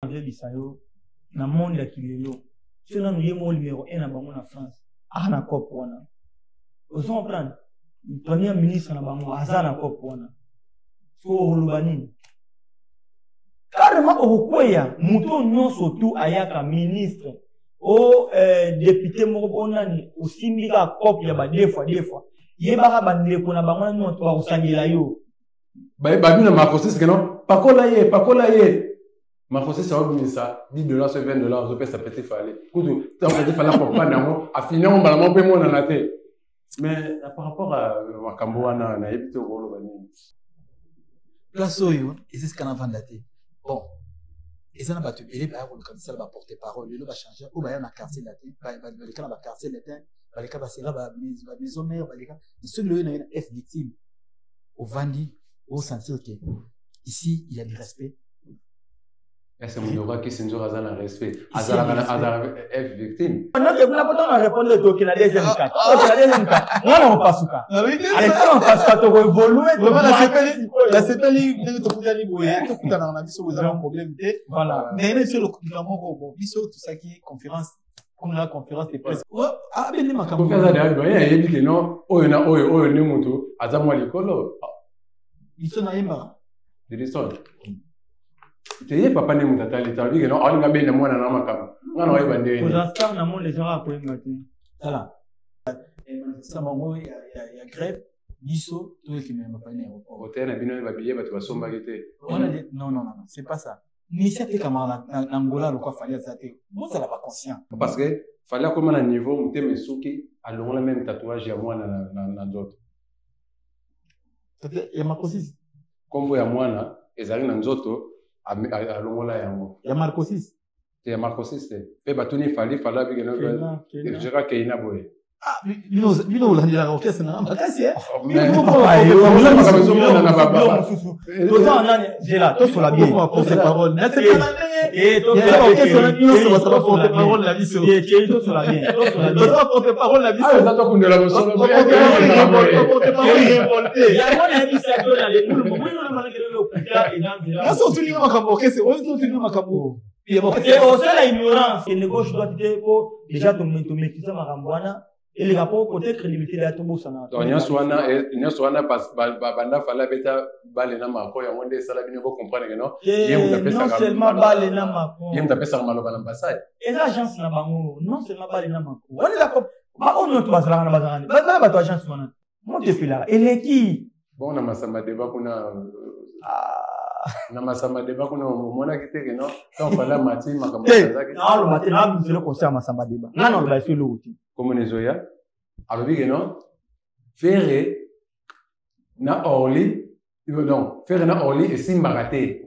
Nazoyebisa yo, na monde ya kilelo, soki nanu ye moko numero 1 na bango na France aka na cope wana, ozo comprendre? Premier ministre na bango aza na cope wana, so okoloba nini? Carrément okokweya. Moto nyonso tu ayaka ministre o député moko o nani, osimbi kaka cope ya ba deux fois deux fois, yebaka bandeko na bango na nyonso bakosangela yo. Babi na Marcosis keno pakola ye, pakola ye. Marcosis aobimisa 10 $ so 20 $ azopesa Petit Fally. Kutu ntango Petit Fally akopanda yango, afini yango mbala moko mpe monana te. Mais par rapport à makambo wana, nayebi te okoloba nini. Place oyo eza esika navanda te. Bon, eza na bato ebele baya koluka misala, baporte parole lelo bachange oyo baya na Quartier Latin, baleka na baQuartier Latin, baleka basera baMaison Mère, baleka. Soki loyo na ye na F'Victeam, ovandi, osentir que ici il y a du respect. Ese moto akisi nzoka aza na respect, azalaka F'Victeam. Noke kuna po ntango na répondre, toke na deuxième cas, toke na deuxième cas. Nga na kopasuka, aleka na kopasuka, tokoévolue. Nasepeli ndenge tokutani boye, tokutanaka na biso, eza na problème te. Voilà. Ndenge na biso lokuta moko. Bon, biso tosaki conférence kuna, conférence de presse abende makambo. Kofi aza deya doyen, ayebi ke non, oyo na oyo, oyo nde moto aza mwa likolo. Biso nayembaka. Dilison te, ye papa nde moto atali te, alobi ke non, aolinga benda mwana na makambo nga na oyeba ndenge. Koza star na monde ezaka koyemba te. Tala manifestation bango ya grève, biso toyokimela bapali na aéroport. Hotel na bino babiye bato basombaki te. Wana non, non, non, c'est pas ça. Misi atekamaka na Angola lokwa Fally aza te, bozala baconscient. Parce que Fally akoma na niveau motema esuki, alongola même tatouage ya mwana na nzoto. Ya Marcosis? Nkombo ya mwana ezali na nzoto, alongola yango. Ya Marcosis? Te, ya Marcosis te. Mpe batuni Fally, Fally abikejeka keina boye. Bino olandelaka orchestre nanga makasi. Toza nani, zela tosola bien. Porte parole, nasepela ndenge orchestre nyonso basala porte parole na biso. Tosola bien. Toza porte parole na biso. Eza tokundela bosolo. Porte parole révolté. Yango nayebisa yo na lokuta eza nzela. Nyonso otuninga makambo orchestre oyo, otuninga makambo. Osala ignorance, kende gauche droite te, po déjà tomaîtrise makambo wana, eleka po côté crédibilité ya tobosana. Donc nyonso wana banda Fally abeta bale na Macron, yango nde esala bino bocomprendre ke non, ye moto Non seulement bale na Macron. Ye moto apesaka maloba na ambassade. Eza agence na bango. Non seulement bale na Macron wana, eza baoyo nyonso bazalaka na bazalaka bana bato agence wana, moto epelaka eleki. Bon, na Masamba Débat kuna, na Masamba Débat kuna, omonaki te ke non, ntango Fally amati, makambo ezalaki? Naoloba te, naabimisa conseil ya Masamba Débat, nga naloba eso eloko te. Komona ezoya, alobi ke non, Ferre na Orly, non, Ferre na Orly esimbaka te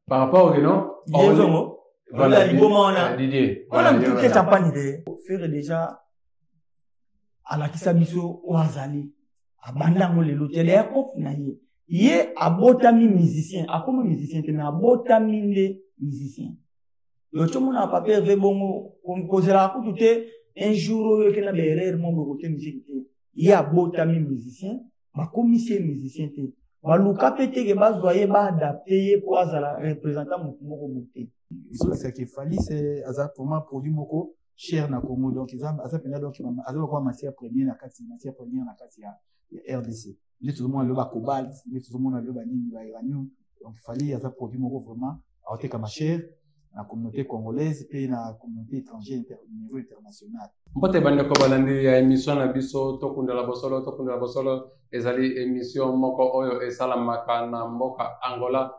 par rapport ke non. Yezongo. Voilà, liboma wana. Didier. Wana mutu te, champagne te. Ferre déjà alakisa biso oyo azali, abanda yango lelo te. Leya kope na ye, ye abotami musicien, akómi musicien te, mais abotami nde musicien. Donc tomona papa Herve bongo, kozelaka kutu te un jour oyo eke na baerreur moko boye kote musique te. Ye abotami musicien, bakomisi ye musicien te, baluka mpe teke bazwa ye, baadapte ye mpo azala représentant motu moko boye te. Ezolakisaka Fally aza vraiment produit moko cher na Congo. Donc aza mpenza, donc aza lokola matière première na kati, matière première na kati ya RDC. Nde tozomona lelo bacobalt, nde tozomona lelo banini, bauranium. Donc Fally aza produit moko vraiment aotekama cher na communauté congolaise mpe na communauté étrangère, niveau international. Mpote bandeko balandi ya émission na biso Tokundela Bosolo. Tokundela Bosolo ezali émission moko oyo esalamaka na mboka Angola,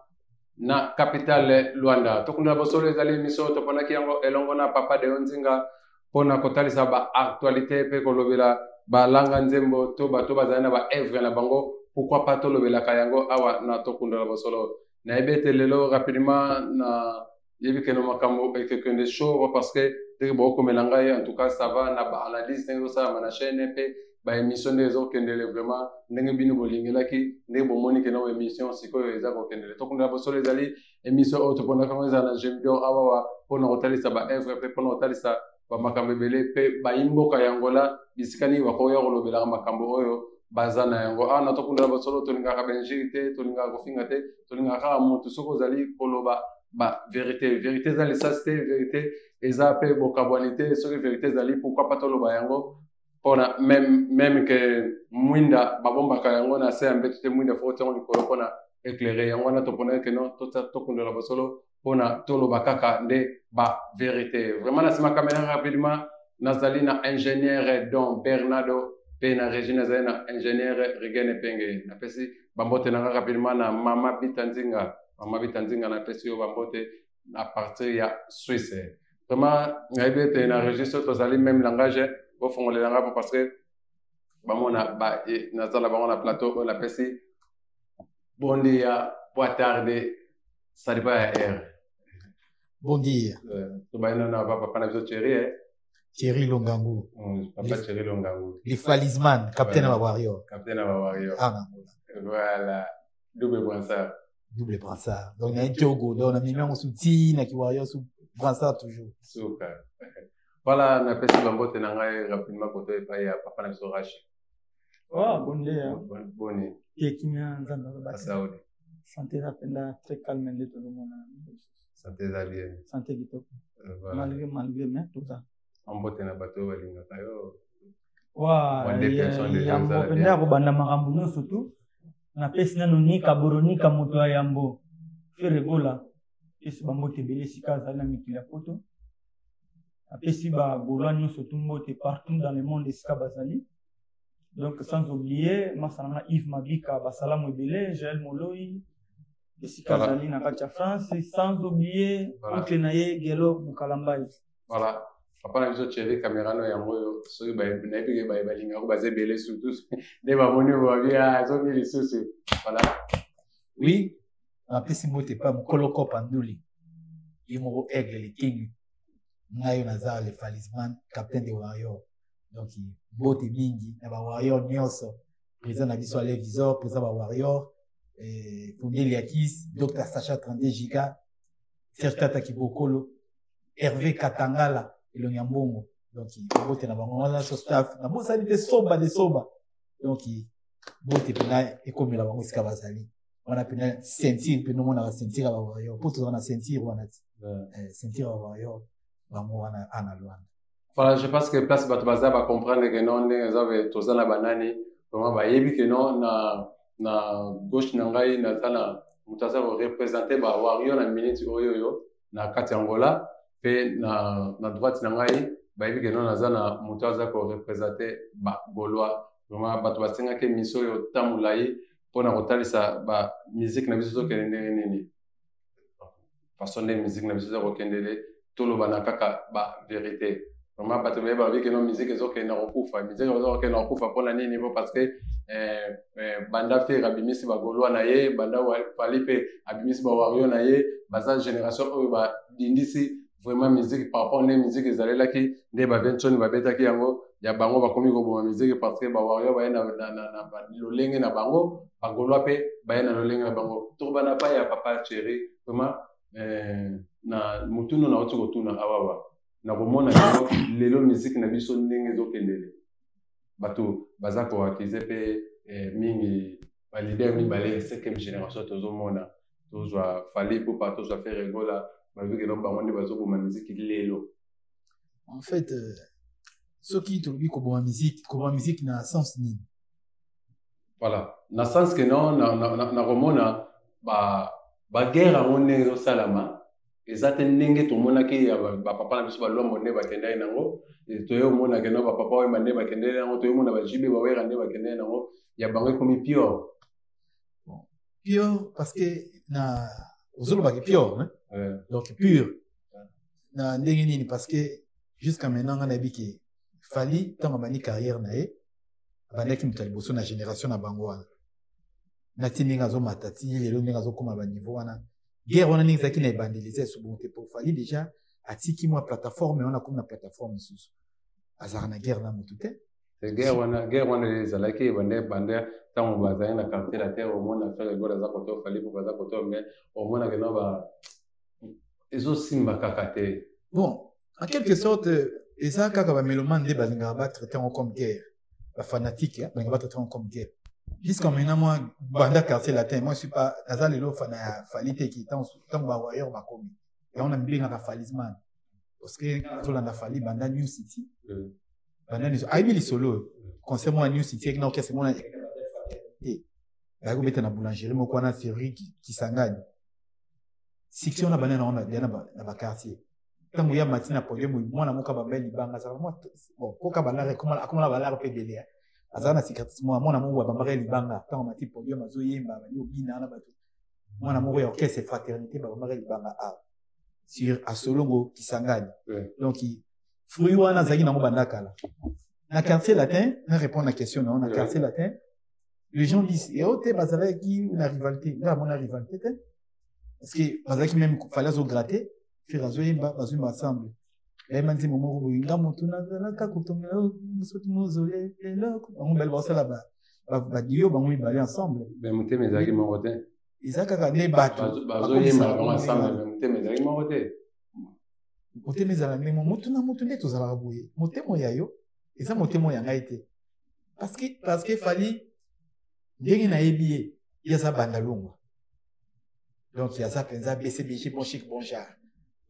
na capitale Luanda. Tokundela Bosolo ezali émission oyo toponaki yango elongo na papa Deo Nzinga mpona kotalisa baactualité mpe kolobela balanga nzembo to bato bazali na baœuvre na bango. Pourquoi pas tolobelaka yango awa na Tokundela Bosolo? Nayebi ete lelo rapidement na yebi keno makambo ekekende chaud, parce que ndenge bokomela ngai, en tout cas ça va na baanalyse ndenge ezosalama na chaîne mpe baémission ndenge ezokendele, vraiment ndenge bino bolingelaki, ndenge bomoni keno émission sikoyo eza kokendele. Tokundela Bosolo ezali émission oyo topondaka yango ezala na Gemdor awawa mpona kotalisa baœuvre mpe mpona kotalisa bamakambo ebele mpe bayimboka ya Angola bisika nini bakoya kolobelaka makambo oyo baza na yango. Awa na Tokundela Bosolo, tolingaka bainjure te, tolingaka kofinga te, tolingaka kaka motu soki ozali koloba. Ba vérité, vérité eza lisasi te, vérité eza mpe bokabwani te. Soki vérité ezali, pourquoi pas toloba yango? Mpona même que mwinda babombaka yango na se ya mbeto te, mwinda fo otiango likolo mpona éclairer. Yango wana toponaki ke non, tokundola bosolo mpona toloba kaka nde ba vérité. Vraiment, na nsima caméra, rapidement, nazali na ingénieur Don Bernardo, mpe na régie nazali na ingénieur Rigene Penge. Napesi bambote nanga rapidement na Mama Bita Nzinga. Mama Bita Nzinga, napesi yo bambote à partir ya Suisse. Vraiment, nayebi ete na registre tozali même langage. Bofongolela nga parce que bamona ba, naza na bango na plateau oyo. Napesi bom dia, boa tarde, saliba ya air. Bom dia. Tobayi nano ba papa na biso Thierry, eh? Thierry Longangu. Papa Thierry Longangu. Le Falisman, capitaine ya Warrior. Capitaine ya Warrior. Ah, na Angola. Voilà. Double brassard. Double brassard. Donc, na Djogo, donc na mimi yango su ti na ki Warrior su brassard toujours. Super. Voilà, napesi bambote na ngai rapidement koto epai ya papa na biso Rashi. Oh, bon dia. Boni? Ye kimia, Nzambe alobaki. Asaudi. Santé eza mpenza très calme nde tozomona. Santé eza bien. Santé kitoko. Voilà. Malgré mais toza. Mbote na bato oyo balingaka yo. Wa Wa deux personnes déjà yambo ezala mpenza bien. ya kobanda makambo nyonso tu, napesi nano Nika Boronika, moto ya yambo Ferre Gola, pesi bambote ebele esika azali na mikili ya poto. Apesi bagaulois nyonso tu mbote partout dans le monde esika bazali. Donc, sans oublier masa nanga Yves Mabika, basalamu ebele, Jael Moloi esika azali na kati ya France, sans oublier oncle na ye Gelor Bukalambai. Voilà, papa na biso Thierry, caméra no yango oyo. Soki nayebi ke baye balingako baza ebele, surtout nde bamoni babi azongi lisusu. Voilà. Oui, napesi mbote pa mokolo kopa nduli ye moko Aigle le King. Ngai oyo naza le Falisman, capitaine de Warrior. Donc mbote mingi na bawarrior nyonso, président na biso Ale Visor, président bawarrior, Fondeli Yakis, Dr Sacha 32 giga, Serge Tata Kibokolo, Hervé Katangala, elongi ya mbongo. Donc mbote na bango wana so staff nabosani te, soba de soba. Donc mbote mpena ekomela bango esika bazali wana mpena ceinture mpena omonaka ceinture ya bawarrior, mpo tozala na ceinture wana ti ceinture ya bawarrior bango wana ana Luanda. Voilà, je pense que place bato baza bacomprendre ke non, ndenge eza toza na banani vraiment bayebi ke non. Na gauche na ngai naza na moto aza koreprésente bawario na minute oyo na kati ya Angola, mpe na droite na ngai bayebi ke non, naza na moto aza koreprésente bagaulois. Vraiment, bato basengaki émission oyo ta molai mpona kotalisa bamusique na biso ezokende ndenge nini, façon nde musique na biso eza kokendele. Toloba na kaka ba vérité. Vraiment, bato bayeba babi ke no, musique ezokende na kokufa, musique eza kokende na kokufa. Mpona nini? Po parce que banda Ferre abimisi bagaulois na ye, banda Fally mpe abimisi bawario na ye, baza génération oyo badindisi vraiment musique par rapport nde musique ezalelaki, nde bavensoni babetaki yango ya bango. Bakomi koboma musique parce que bawario baye na lolenge na bango, bagaulois mpe baye na lolenge na bango. Tokobana pa ya papa Thierry. Vraiment, na motuna nauti kotuna awawa, na komona lelo lelo musique na biso ndenge ezokendele, bato baza koaccuser mpe mingi baleader mibale ya cinquième génération. Tozomona, tozwa Fally Ipupa, tozwa Ferre Gola, balobi keno bango nde bazoboma musique lelo. En fait, soki tolobi koboma musique, koboma musique na sens nini? Voilà, na sens ke non, na komona baguerre yango ndenge ezosalama, eza te ndenge tomonaki ya bapapa na biso balwambo nde bakendaki nango. Toye omonake no, bapapa Oyemba nde bakendeli yango, toye omona baJB, bawera nde bakendeli nango, ya bango ekomi pure. Bon, pure parce que na ozolobaki pure, hein? Ouais. Donc pure na ndenge nini? Parce que jusqu'à maintenant nga nayebi ke Fally, ntango abandi carrière na ye, abandaki moto ya liboso na génération na bango wana. Nati ndenge azomata ti lelo, ndenge azokóma baniveau wana, guerre wana ndenge ezalaki na ebandeli eza esobongo te. Po Fally déjà atiki mwa plateforme wana, akomi na plateforme mosusu, azalaka na guerre na motu te. Guerre wana ezalaki ebande bande ntango bazali na Quartier Latin. Omona Ferre Gola aza koto, Fally mpo baza koto, mais omonake no ba ezosimba kaka te. Bon, en quelque sorte eza kaka bamélomane nde balingaka batraite yango comme guerre, bafanatique balingaka batraite yango comme guerre. Jusqu'à maintenant, moi, banda Quartier Latin, moi je suis pas naza lelo fana ya Fally te ki ntango ba warrior bakomi yango na mibengaka Falisman, parce que nazolanda Fally banda New City, banda New, ayebi lisolo oyo, concert moko ya New City na orchestre moko te, bayaki kobeta na boulangerie moko wana Ferri Kisangani. Succès wana banda nango na baquartier. Ntango ya mati na podium, mwana moko abamba libanga, azala mwa bon koka balare, akomala balare mpe ebele, azala na cicatrice. Mwana moko abambaka ye libanga ntango amati podium, azoyemba, bandi obina na bato. Mwana moko ya orchestre Fraternité babambaka libanga awa sur Asolongo Kisangani. Donc fruit wana azalaki nango banda kala na Quartier Latin. Na répondre na question na na Quartier Latin, les gens disent eo te bazalaki na rivalité. Nga amona rivalité te, parce que bazalaki même Fally azogratte, Ferre azoyemba, bazoyemba ensemble, bayemba nzembo moko boye: "Nga motu nazalaka kotongela mosoki mozole eloko." Bango mibale basala badio, bango mibale ensemble. Mais motema ezalaki moko te. Eza kaka nde bato bazoyemba bango ensemble, mais motema ezalaki moko te. Motema ezala ndenge motu na motu nde tozalaka boye. Motema ya yo eza motema ya ngai te, parce que Fally, ndenge nayebi ye, ye aza banda longwa, donc aza mpenza BCBG, bon chic bon genre.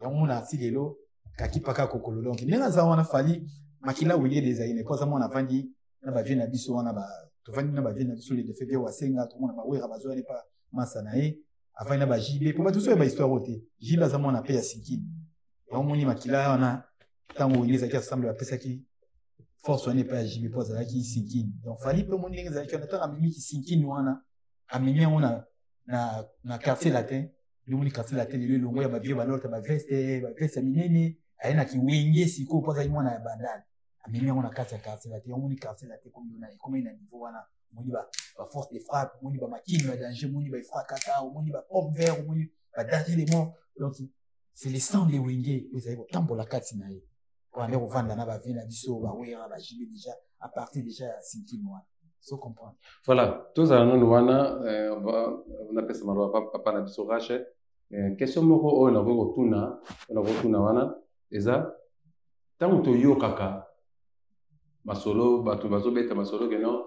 Yango mona ati lelo kaki paka kokolo. Donc ndenge aza wana, Fally makila weyele ezali ne, po aza mwana avandi na bavie na biso wana, tovandi na bavie na biso le defe vie wasenga, tomona bawera bazwa ne pa masa na ye, avandi na baJB, po bato so ya bahistoire oyo te. JB aza mwana mpe ya Sinkini. Yango moni makila wana, ntango Wenge ezalaki ensemble, bapesaki force wana epai ya JB mpo azalaki Sinkini. Donc Fally mpe omoni ndenge ezalaki wana, ntango amemiki Sinkini wana, amemi yango na Quartier Latin. Omoni Quartier Latin lelo elongo ya bavie balota baveste, baveste ya minene, aye na kiwenge sikoyo, mpo azalaki mwana ya Bandale, amemi yango na kati ya Quartier Latin. Omoni Quartier Latin ekomi na ekomi na niveau wana, omoni baforce de frappe, omoni bamakino ya danger, omoni baefra kaka, omoni bapomme vert, omoni badanger de mort. Donc c'est le sang de Wenge oyo ezali kotambola kati na ye, oyo ande kovanda na bavie na biso, bawera, baJB, déjà à partir déjà ya Sinkini wana, so comprendre. Voilà, tozala nanu wana, napesa maloba papa na biso Rache. Question moko oyo nakoki kotuna, oyo nakoki kotuna wana eza: ntango toyokaka masolo, bato bazobeta masolo ke non,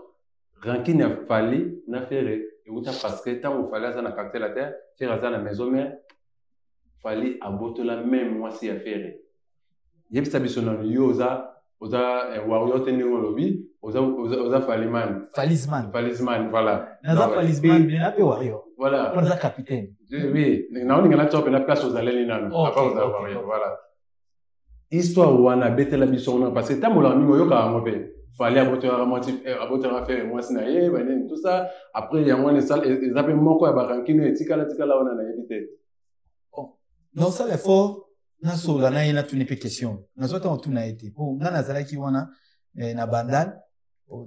rancune ya Fally na Ferre euta parce que ntango Fally aza na Quartier Latin, Ferre aza na Maison Mère, Fally abotola même mwasi ya Ferre. Yebisa biso nanu, yo oza warrior te, ndenge olobi oza Faliman. Falisman. Falisman, voilà. Naza Falisman, mais na mpe warrior. Voilà. Naza capitaine. Oui, naoninga na mpe na place ozaleli nanu apa oza warrior. Voilà, histoire wana abetela biso wana, parce que tambolaka mingi, oyokaka yango mpe, Fally abotelaka mwasi, abotelaka Ferre mwasi na ye, banini, tout ça. Après yango wana eza mpe moko ya barancune oyo etikala tikala wana, nayebi te. Nasala effort, nasola na ye, natuni mpe question. Nazwa ntango tuna ye te, mpo nga nazalaki wana na Bandal.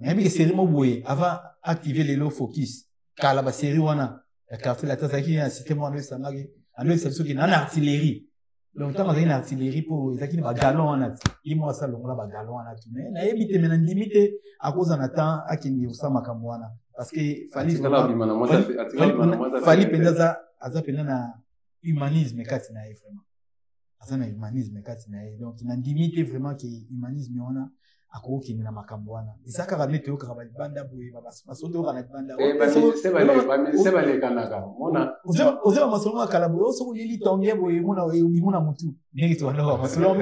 Nayebi ke série mo boye avant active lelo Focus, kala basérie wana ya Quartier Latin, azalaki na système wana esangaki, aloyebisa biso ke na artillerie. Donc ntango azalaki na artillerie, mpo ezalaki na bagalon wana ti ye moko asa longola bagalon wana tu. Mais nayebi te, me nandimi te akoza na temps akende kosala makambo wana, parce que Fally mpenza aza mpenza na humanisme kati na ye. Vraiment aza na humanisme kati na ye. Donc nandimi te vraiment ke humanisme wana akokokende na makambo wana. Eza kaka nde toyokaka balibanda boye, masolo toyoka na libanda. Oza bamasolo ya kala boye, soki oleli tonge boye, omimona motu ndenge tobandaka masolo.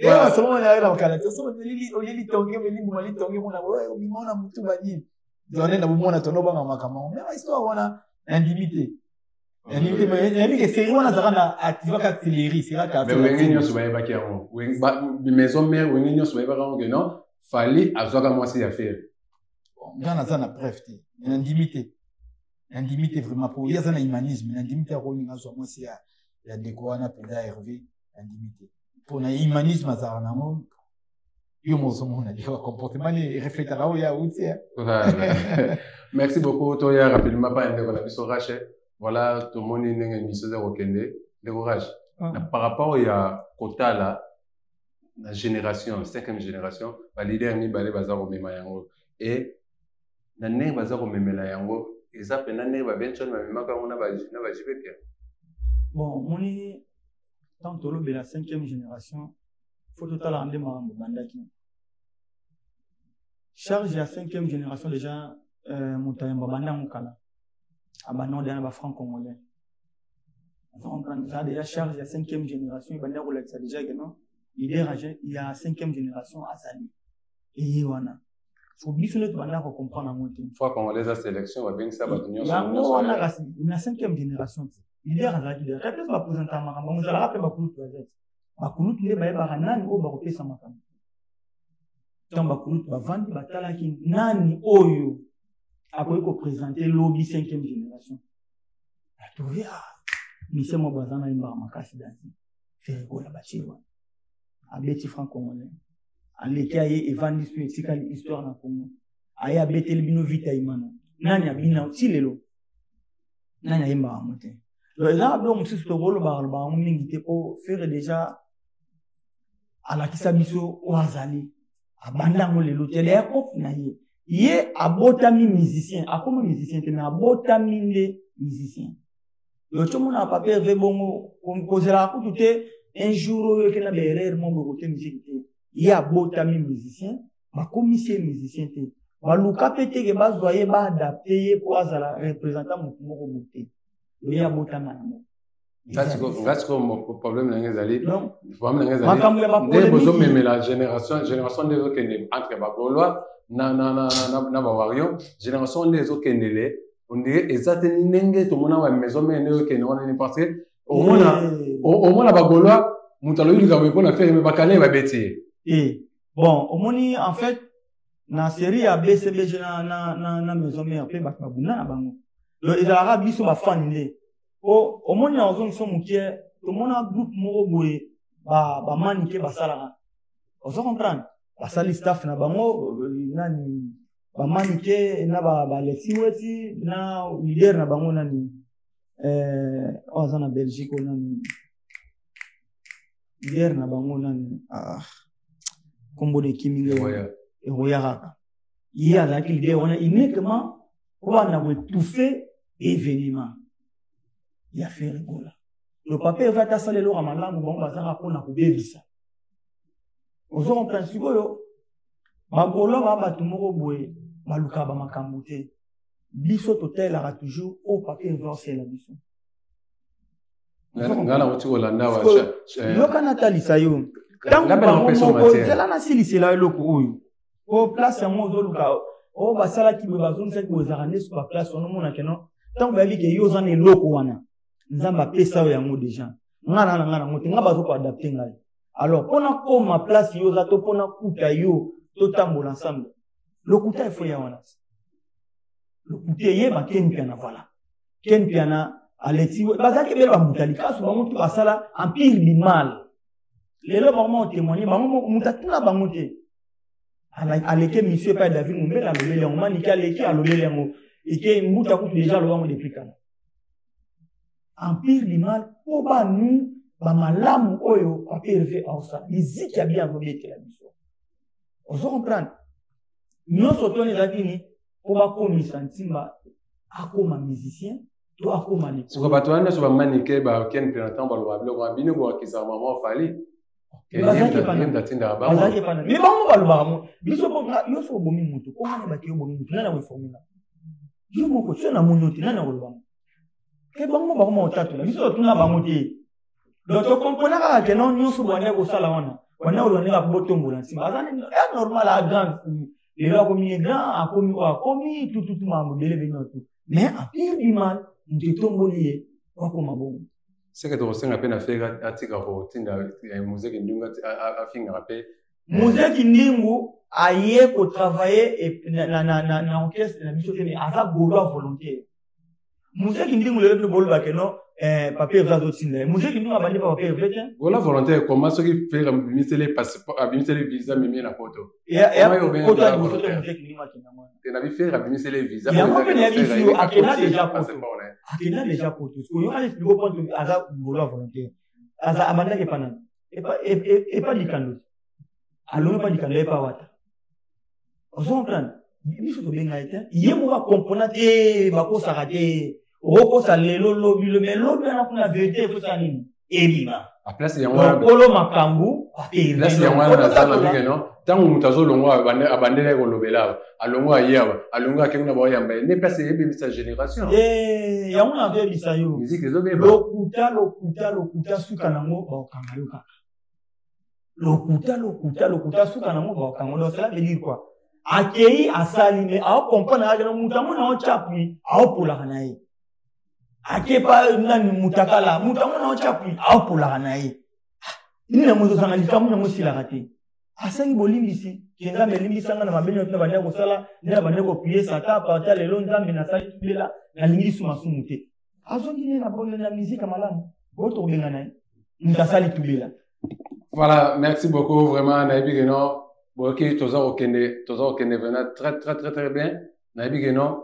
Masolo wana ayela kala te. Soki oleli tonge, olimbuma litonge, mona omimona motu banini, tonde na bomona, tondo obanga makambo yango. Mais histoire wana nandimi te, nayebi ke série wana azalaka na activaka artillerie. Mais Wenge nyonso bayebaki yango, Maison Mère, Wenge nyonso bayebaki yango ke non, Fally azwaka mwasi ya Ferre. Nga naza na preuve te, nandimi te, nandimi te vraiment, po ye aza na humanisme. Nandimi te akolinga azwa mwasi ya ndeko wana mpenza Hervé. Nandimi te, mpo na humanisme azalaka nango. Yo mozomona lio comportement ni reflétaka oyo auti. Merci beaucoup. Toya rapidement pa ndeko na biso Rache. Voilà, tomoni ndenge émission eza kokende. Ndeko Rache, na par rapport ya kotala na génération, cinquième génération, baleader mibale baza komema yango, e na ndenge baza komemela yango, eza mpena ndenge babenson bamemaka yango na baJB Mpiana? Bon, moni tant tolobela cinquième génération, faut totalaka nde makambo ebandaki. Charge ya cinquième génération déjà, moto ayamba abanda yango kala, abanda ngo deja na bafranc congolais. Eza déjà charge ya cinquième génération, ebanda kolakisa déjà ke non, leader ya cinquième génération azali eye wana. So biso nde tobanda kocomprendre yango te. Franc congolais eza sélection, babengisa bato nyonso. Yango wana, kasi na cinquième génération te, leader azalaki deja. Kaka place bapresentaka makambo yango, ezalaka mpe bakulutu baza te. Bakulutu nde bayebaka nani oyo bakopesa makambo. Ntango bakulutu bavandi, batalaki nani oyo akoki kopresente lobi cinquième génération, batrouve ah, mise moko baza na yembaka makasi dansi Ferre Gola, batie wana, abeti franc congolais, aleki, aye evandi su, etikali histoire na Congo. Aye abeteli bino Vita Imana, nani abina ti lelo, nani ayembaka yango te. Donc eza na biloko mosusu tokolobaka lobaka yango mingi te, mpo Ferre déjà alakisa biso oyo azali, abanda yango lelo te, leya kope na ye. Ye abotami musicien, akoma musicien te, mais abotami nde musicien. Donc tomonaka papa Herve bongo, kozelaka kutu te un jour oyo eke na baerreur moko boye kote musique te. Ye abotami musicien, bakomisi ye musicien te, baluka mpe teke bazwa ye, baadapte ye mpo azala représentant motu moko boye te. Ye abotama yango. Nga sikoyo problème na nga ezali, problème na nga ezali nde bozomemela génération, génération nde ezokende entre bagaulois na bawario, génération nde ezokendele, on dirait eza te ndenge tomona ba maison mère nde ezokende wana nini, parce que omona bagaulois, moto alobi likambo mpona Ferre, me bakale babeti ye. Bon, omoni, en fait na série ya BCBG na maison mère mpe bato babunda na bango. Donc ezalaka biso bafani nde po omoni na ozongisa mokie, tomona groupe moko boye bamanike basalaka, ozo comprendre, basali staff na bango, nani, bamanike na balexi weti na leader na bango nani, oyo aza na Belgique, oyo nani, leader na bango nani, ah, kombo na ekimi nde eroya kaka. Ye azalaki leader wana uniquement po banda koétouffe événement ya Ferre Gola. Le papa Eva ata asala eloko ya malamu, bango bazaka mpona kobebisa. Ozo comprendre? Sikoyo bagolo ba bato moko boye balukaka bamakambo te. Biso totalelaka toujours oyo papa Eva osala biso. Nga nauti kolanda. Yoka, natalisa yo ntango bango moko, zela nasilisela eloko oyo po place yango ozoluka oyo basalaki boye, bazongisaki boye, ezalaka nde suka place wana. Omona keno ntango bayebi ke yo oza na eloko wana, Nzambe apesa yo yango deja, nga na nga nango te, nga bazo koadapte ngai. Alors mpona koma place yo oza to mpona kuta yo totambola ensemble, lokuta efo ya wana, lokuta eyeba Ken Mpiana. Voilà, Ken Mpiana, Alexi, bazalaki ebele, bamuta likasu, bango tu basala empire du mal. Lelo bango moko témoigne, bango moko moto atuna bango te. Aleki monsieur epai David Mombele, alobeli yango, Maniki aleki, alobeli yango, eke mbuta kutu deja aloba yango depuis kala. Empire du mal mpo banu bamalamu oyo papa Herve aosala, miziki ya bien azobetela biso, ozo comprendre, nyonso toni ezalaki nini mpo bakomisa Ntimba akoma musicien to akoma likolo. Soko bato wana nyonso bamanike, baken mpe na ntango baloba biloko wana, bino boakisaka mama Fally. Bazalaki epana, me bango balobaka mo biso mpo yo so obomi motu, mpo ngana baki yo obomi motu, nani akoinforme nga? Yo moko so namoni yo te, nani akoloba ngo? Ke bango bakoma kotatola, biso totuna bango te. Donc tokomprena kaka ke non, nyonso bwanda kosala wana, bwanda koloba ndenge akobotombola nsima aza ya normal, a grand lelo akomi ye grand, akomi oyo akomi tututu makambo ebele ebele tu, mais empire du mal moto etomboli ye po akoma bongo. Seke tokosenga mpe na Ferre atika kotinda Muzeki Ndingu afingaka mpe. Muzeki Ndingu aye kotravaille na orchestre na biso te, mais aza gaulois volontaire. Muzeki Ndingu lelo bino bolobake no, papa Herve azotinda ye. Muzeki Ndingu abandi pa papa Herve te. Gaulois volontaire koma soki Ferre abimiseli passeport, abimiseli visa, mimie na poto. Poto ya liboso te, Muzeki Ndingu akenda mwana. Te, na bi Ferre abimiseli visa. Yango mpe nayebi biso yo akenda deja poto, akenda deja poto. Sikoyo yoka explique po aza gaulois volontaire, aza abandaki epa nani? Epa likando, alongi epa likando, epa wata. Ozo comprendre? Biso tobenga ye te, ye moko akomprena te. Bakosaka te, okokosa lelo, lobi lo, mais lobi wana kuna vérité efosala nini? Ebima. A place yango wana Lokolo makambo. Place yango wana naza na bike no. Ntango moto azolongwa abandelaki kolobela awa, alongwa aye awa, alongwa ake kuna baoyamba ye nde place eyebebisa génération. Eh, yango nazoyebisa yo. Musique ezobeba. Lokuta, lokuta, lokuta, suka nango bakokanga yo kaka. Lokuta, lokuta, lokuta, suka nango bakokanga. Donc cela veut dire quoi? Akei asali mais aocomprendre kaka na moto yango na otyapui aopolaka na ye. Akepa nani mutakala moto yango na otyapui aopolaka na ye. Nini yango ezozanga likambo yango esilaka te. Asengi bolimbisi ke Nzambe elimbisanga na mabe nyonso na bandeko kosala nde na bandeko koprier Satan partir lelo Nzambe nasali tubela nalingi lisu masumu te. Azongi nde na bonne na musique ya malamu oyo tokobenga na ye moto asali tubela. Voilà, merci beaucoup vraiment nayebi ke non boyoki toza kokende toza kokende vraiment très très très très bien nayebi ke non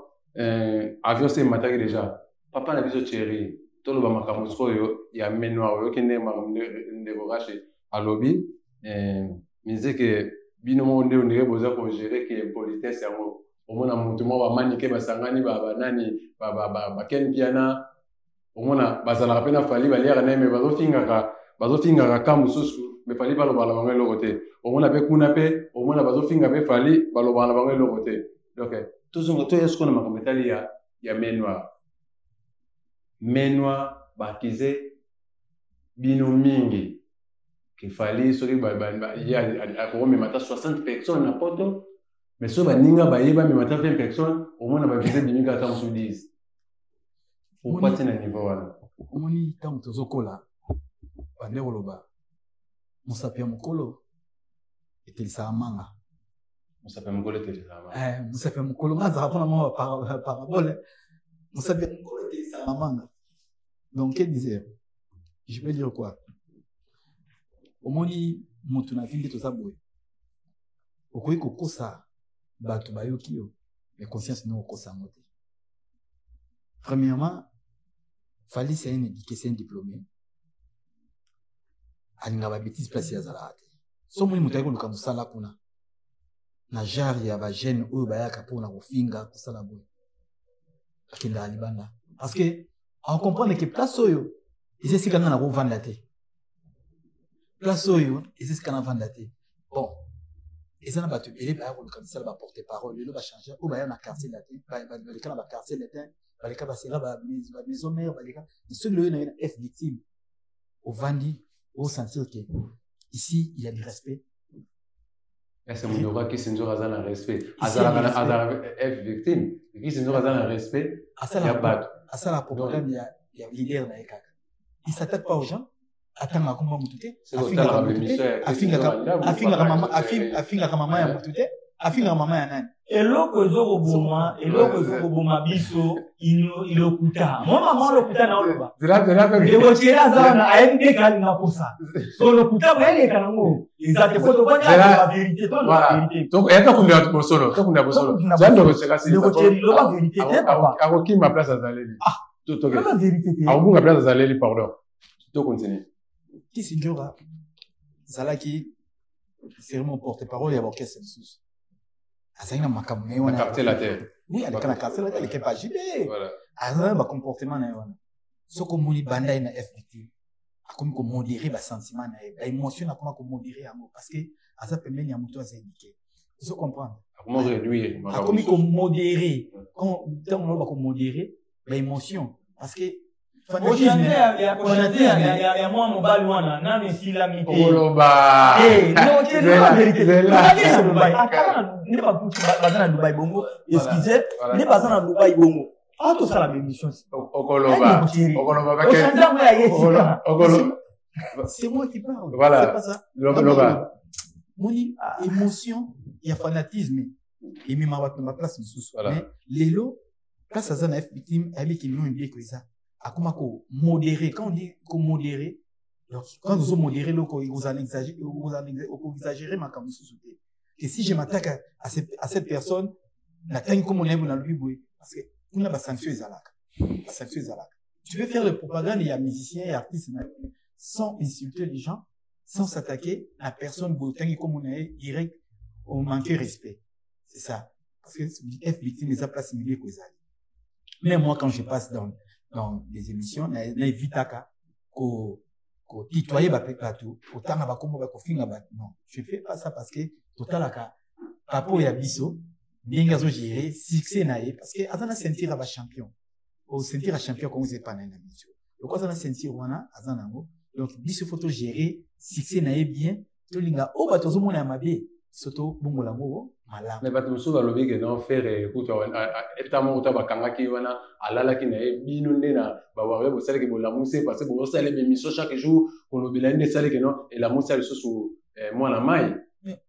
avion se emataki déjà papa na biso Thierry toloba makambo sikoyo ya menoir oyoki nde makambo ndeko Rache alobi musique bino moko nde ondire boza kogere ke impolitesse yango omona motu moko bamanike basangani banani baken piana omona bazalaka mpe na Fally baliaka na ye me bazofingaka bazofingaka ka mosusu me Fally balobaka na bango eloko te omona mpe kuna mpe omona bazofinga mpe Fally balobaka na bango eloko te donc tozonga toya sikoyo na makambo etali ya ya main noire main noire baakize bino mingi ke Fally soki ye akomema ata 60 personnes na poto mais soki baninga baye bamema ata 20 personnes omona bavise bimi kaka mosusu 10 pourquoi ti na niveau wana? Omoni ntango tozokola bande koloba mosapi ya mokolo etelisaka manga. Mosapi ya mokolo etelisaka manga. Mosapi ya mokolo nga azalaka mpona mwa parabole. Mosapi ya mokolo etelisaka manga. Donc quel disait? Je peux dire quoi? Omoni moto na vie nde toza boye. Okoki kokosa bato bayoki yo, mais conscience no okosa yango te. Premièrement, Fally c'est un éduqué, c'est un diplômé. Alinga ba bêtises place ya zalaka te. So moni moto ayaki koluka mosala kuna na genre ya ba jeune oyo bayaka mpona kofinga kosala boye, akendaka libanda parce que a comprendre que place oyo eza esika nga nakovanda te, place oyo eza esika navanda te. Bon, eza na bato ebele baya koluka misala ba porte parole lelo bachange oyo baya na quartier latin, baleka na ba quartier latin, baleka basera ba maison mère, baleka soki loyo na yo na F victime ovandi osentir que ici il y a du respect. Est-ce que Munyoka Kisi Nzoka aza na respect? Azalaka na azalaka F victime. Kisi Nzoka aza na respect ya bato. Asala propagande ya leader na ye kaka. Il s'attaque pas aux gens. Atanga komba mutu te, afingaka mutu te, afingaka mama, afingaka mama ya mutu te, afingaka mama ya nani. Eloko ezokoboma, eloko ezokoboma biso lokuta. Mo mama lokuta na oloba. Ndeko Thierry aza wana ayebi te kalinga kosa. So lokuta boyeleka nango. Eza te po tovandi ba vérité to ba vérité. Donc ya tokundela bosolo, tokundela bosolo. Za ndeko Thierry. Ndeko Thierry loba vérité te papa. Akokima place azaleli. Ah. Toke. Loba vérité te. Akobunga place azaleli pardon. To continue. Kisi Njora zalaki c'est mon porte-parole ya orchestre mosusu. Azalaki na makambo na ye wana. Quartier latin. Oui, aleka na quartier latin, aleka pa JB. Azalaki na ba comportement na ye wana. Soki omoni banda ye na FBT, akomi komodérer ba sentiment na ye, ba émotion akoma komodérer yango parce que aza pembeni ya moto aza éduqué. Ozo comprendre? Akomi réduire. Akomi komodérer. Quand ntango naloba komodérer ba émotion parce que ya mwa mobali wana nanu esilami te. Okoloba. Nde baza na Dubai bongo, excuse, nde baza na Dubai bongo awa tosala bémission. Okoloba. Okoloba. Ochange yango ya ye sika. C'est moi qui parle. Voilà. C'est pas ça. Loba. Moni émotion ya fanatisme emema bato na baplace mosusu. Mais lelo place aza na F victime ayebi ke non ebie eza akoma ko modérer. Quand on dit ko modérer, donc quand ozo modérer loko ozala exagérer makambo mosusu te. Que si je m'attaque à cette personne natangi komona ye na lobi boye parce que kuna ba sanction ezalaka, ba sanction ezalaka. Tu peux faire le propagande ya musicien et artiste sans insulter les gens, sans s'attaquer à personne boye otangi komona ye direct au manquer respect. C'est ça. Parce que F victime eza place milieu kozali. Mais moi quand je passe dans des émissions, na évitaka ko Kotitoye bato, kotanga bakombo, bakofinga bato, non, je fais pas ça, parce que totalaka papa oyo ya biso, ndenge azogérer succès na ye, parce que aza na ceinture ya bachampion. O ceinture ya champion Kongo eza epa na ye. Na biso, lokola aza na ceinture wana, aza nango, donc biso faut togérer succès na ye bien. Tolinga oyo bato azomona ya mabe, so tobongola yango malamu. Mais bato mosusu balobi ke non, Ferre kutu eta moko to bakangaki wana, alalaki na ye. Bino nde na bawarrior bosalaki bolamusi, parce que bozosala émission chaque jour kolobela ye, nde esalaki non, elamusi ya lisusu mwana mai,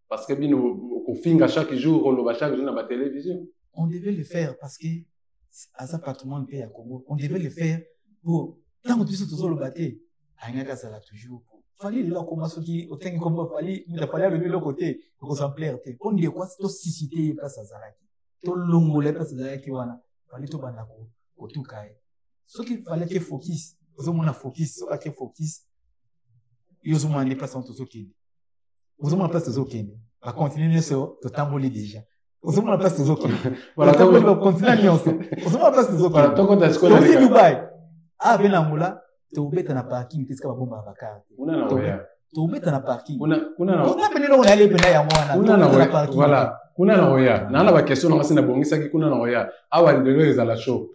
parce que bino kofinga chaque jour, koloba chaque jour na batélévision. On devait le faire parce que aza patrimoine mpe ya Congo. On devait le faire po ntango biso tozoloba te, alingaki azala toujours. Fally lelo akoma, soki otangi kombo Fally, mutu Fally alobi eloko te, ekozala plaire te mpo ndeko tosuscite ye place azalaki, tolongola ye place azalaki wana. Fally, tobanda kotuka ye. Soki Fally ake focus, ozomona focus, soki ake focus, yo ozomona nde place wana tozokende. Ozomona place tozokende, bacontinent nyonso totamboli déjà. Ozomona place tozokende, totamboli bacontinent nyonso. Ozomona place tozokende, Dubai awa mpe na Angola, tobeta na parking te, esika babombaka bacar te, tobeta na parking. Kuna pene eloko nayali mpena yango wana. Kuna na koya naa na baquestion nanga se nabongisaki. Kuna na koya awa lelo ezala show.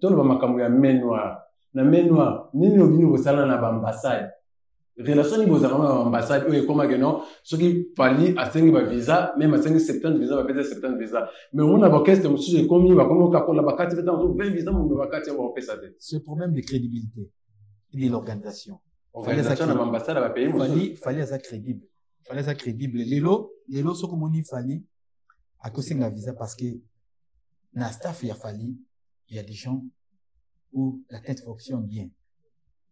Toloba makambo ya main noire. Na main noire nini obini bosala na baambassade? Relation nini bozalaka na baambassade oyo ekomake non, soki Fally asengi bavisa, même asengi 70 visa, bapesa 70 visa, mais omona baorchestre mosusu ekomi, bakomi okakola bakati mpe ntango 20 visa mobe bakati yango, bakopesa te. Ce problème de crédibilité et de l'organisation. Organisation na baambassade ya bapays mosusu. Fally aza crédible, Fally aza crédible. Lelo, lelo soki omoni Fally akosenga visa, parce que na staff ya Fally, il y a des gens où la tête fonctionne bien.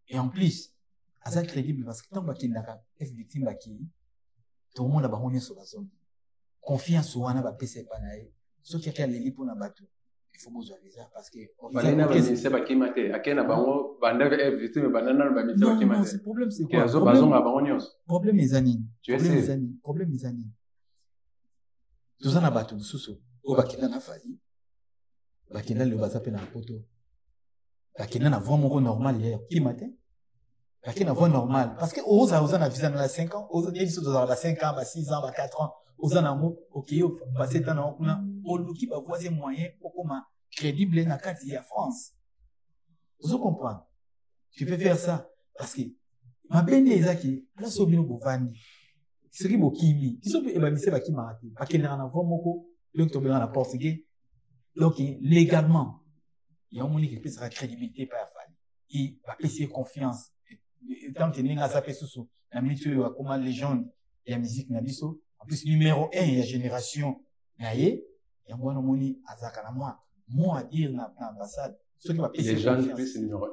Et en plus aza crédible parce que ntango bakendaka F Victime, bakei, tomona bango nyonso bazongi. Confiance wana bapesa epa na ye, soki ake aleli mpona bato, il faut bozwa visa parce que Bamise bakima te, ake na bango banda F Victime, banda nano bamise bakima te. Problème c'est quoi? Bazonga bango nyonso. Problème eza nini? Problème eza nini? Problème eza nini? Toza na bato mosusu oyo bakenda na Fally, bakenda, lelo baza mpe na poto. Bakenda na voie moko normale ya kokima te, bakenda na voie normale, parce que oza oza na visa na 5 ans, ye biso tozala ba 5 ans, ba 6 ans, ba 4 ans, oza nango, okei, opase ta nango kuna, oluki bavoies et moyen okoma crédible na kati ya France. Ozo comprendre? Tu peux faire ça, parce que mabe nde ezaki place oyo bino bovandi. Soki bokimi, biso mpe bamise bakimaka te, bakendaka na voie moko, donc tobengaka na portugais, donc légalement. Yango moniki epesaka crédibilité epai ya Fally e bapesi ye confiance, tant que ndenge aza mpe susu na minute oyo akoma légende ya musique na biso, en plus numéro 1 ya génération na ye. Yango wana omoni azalaka na mwa mot à dire na ambassade soki bapesi. Légende plus numéro 1.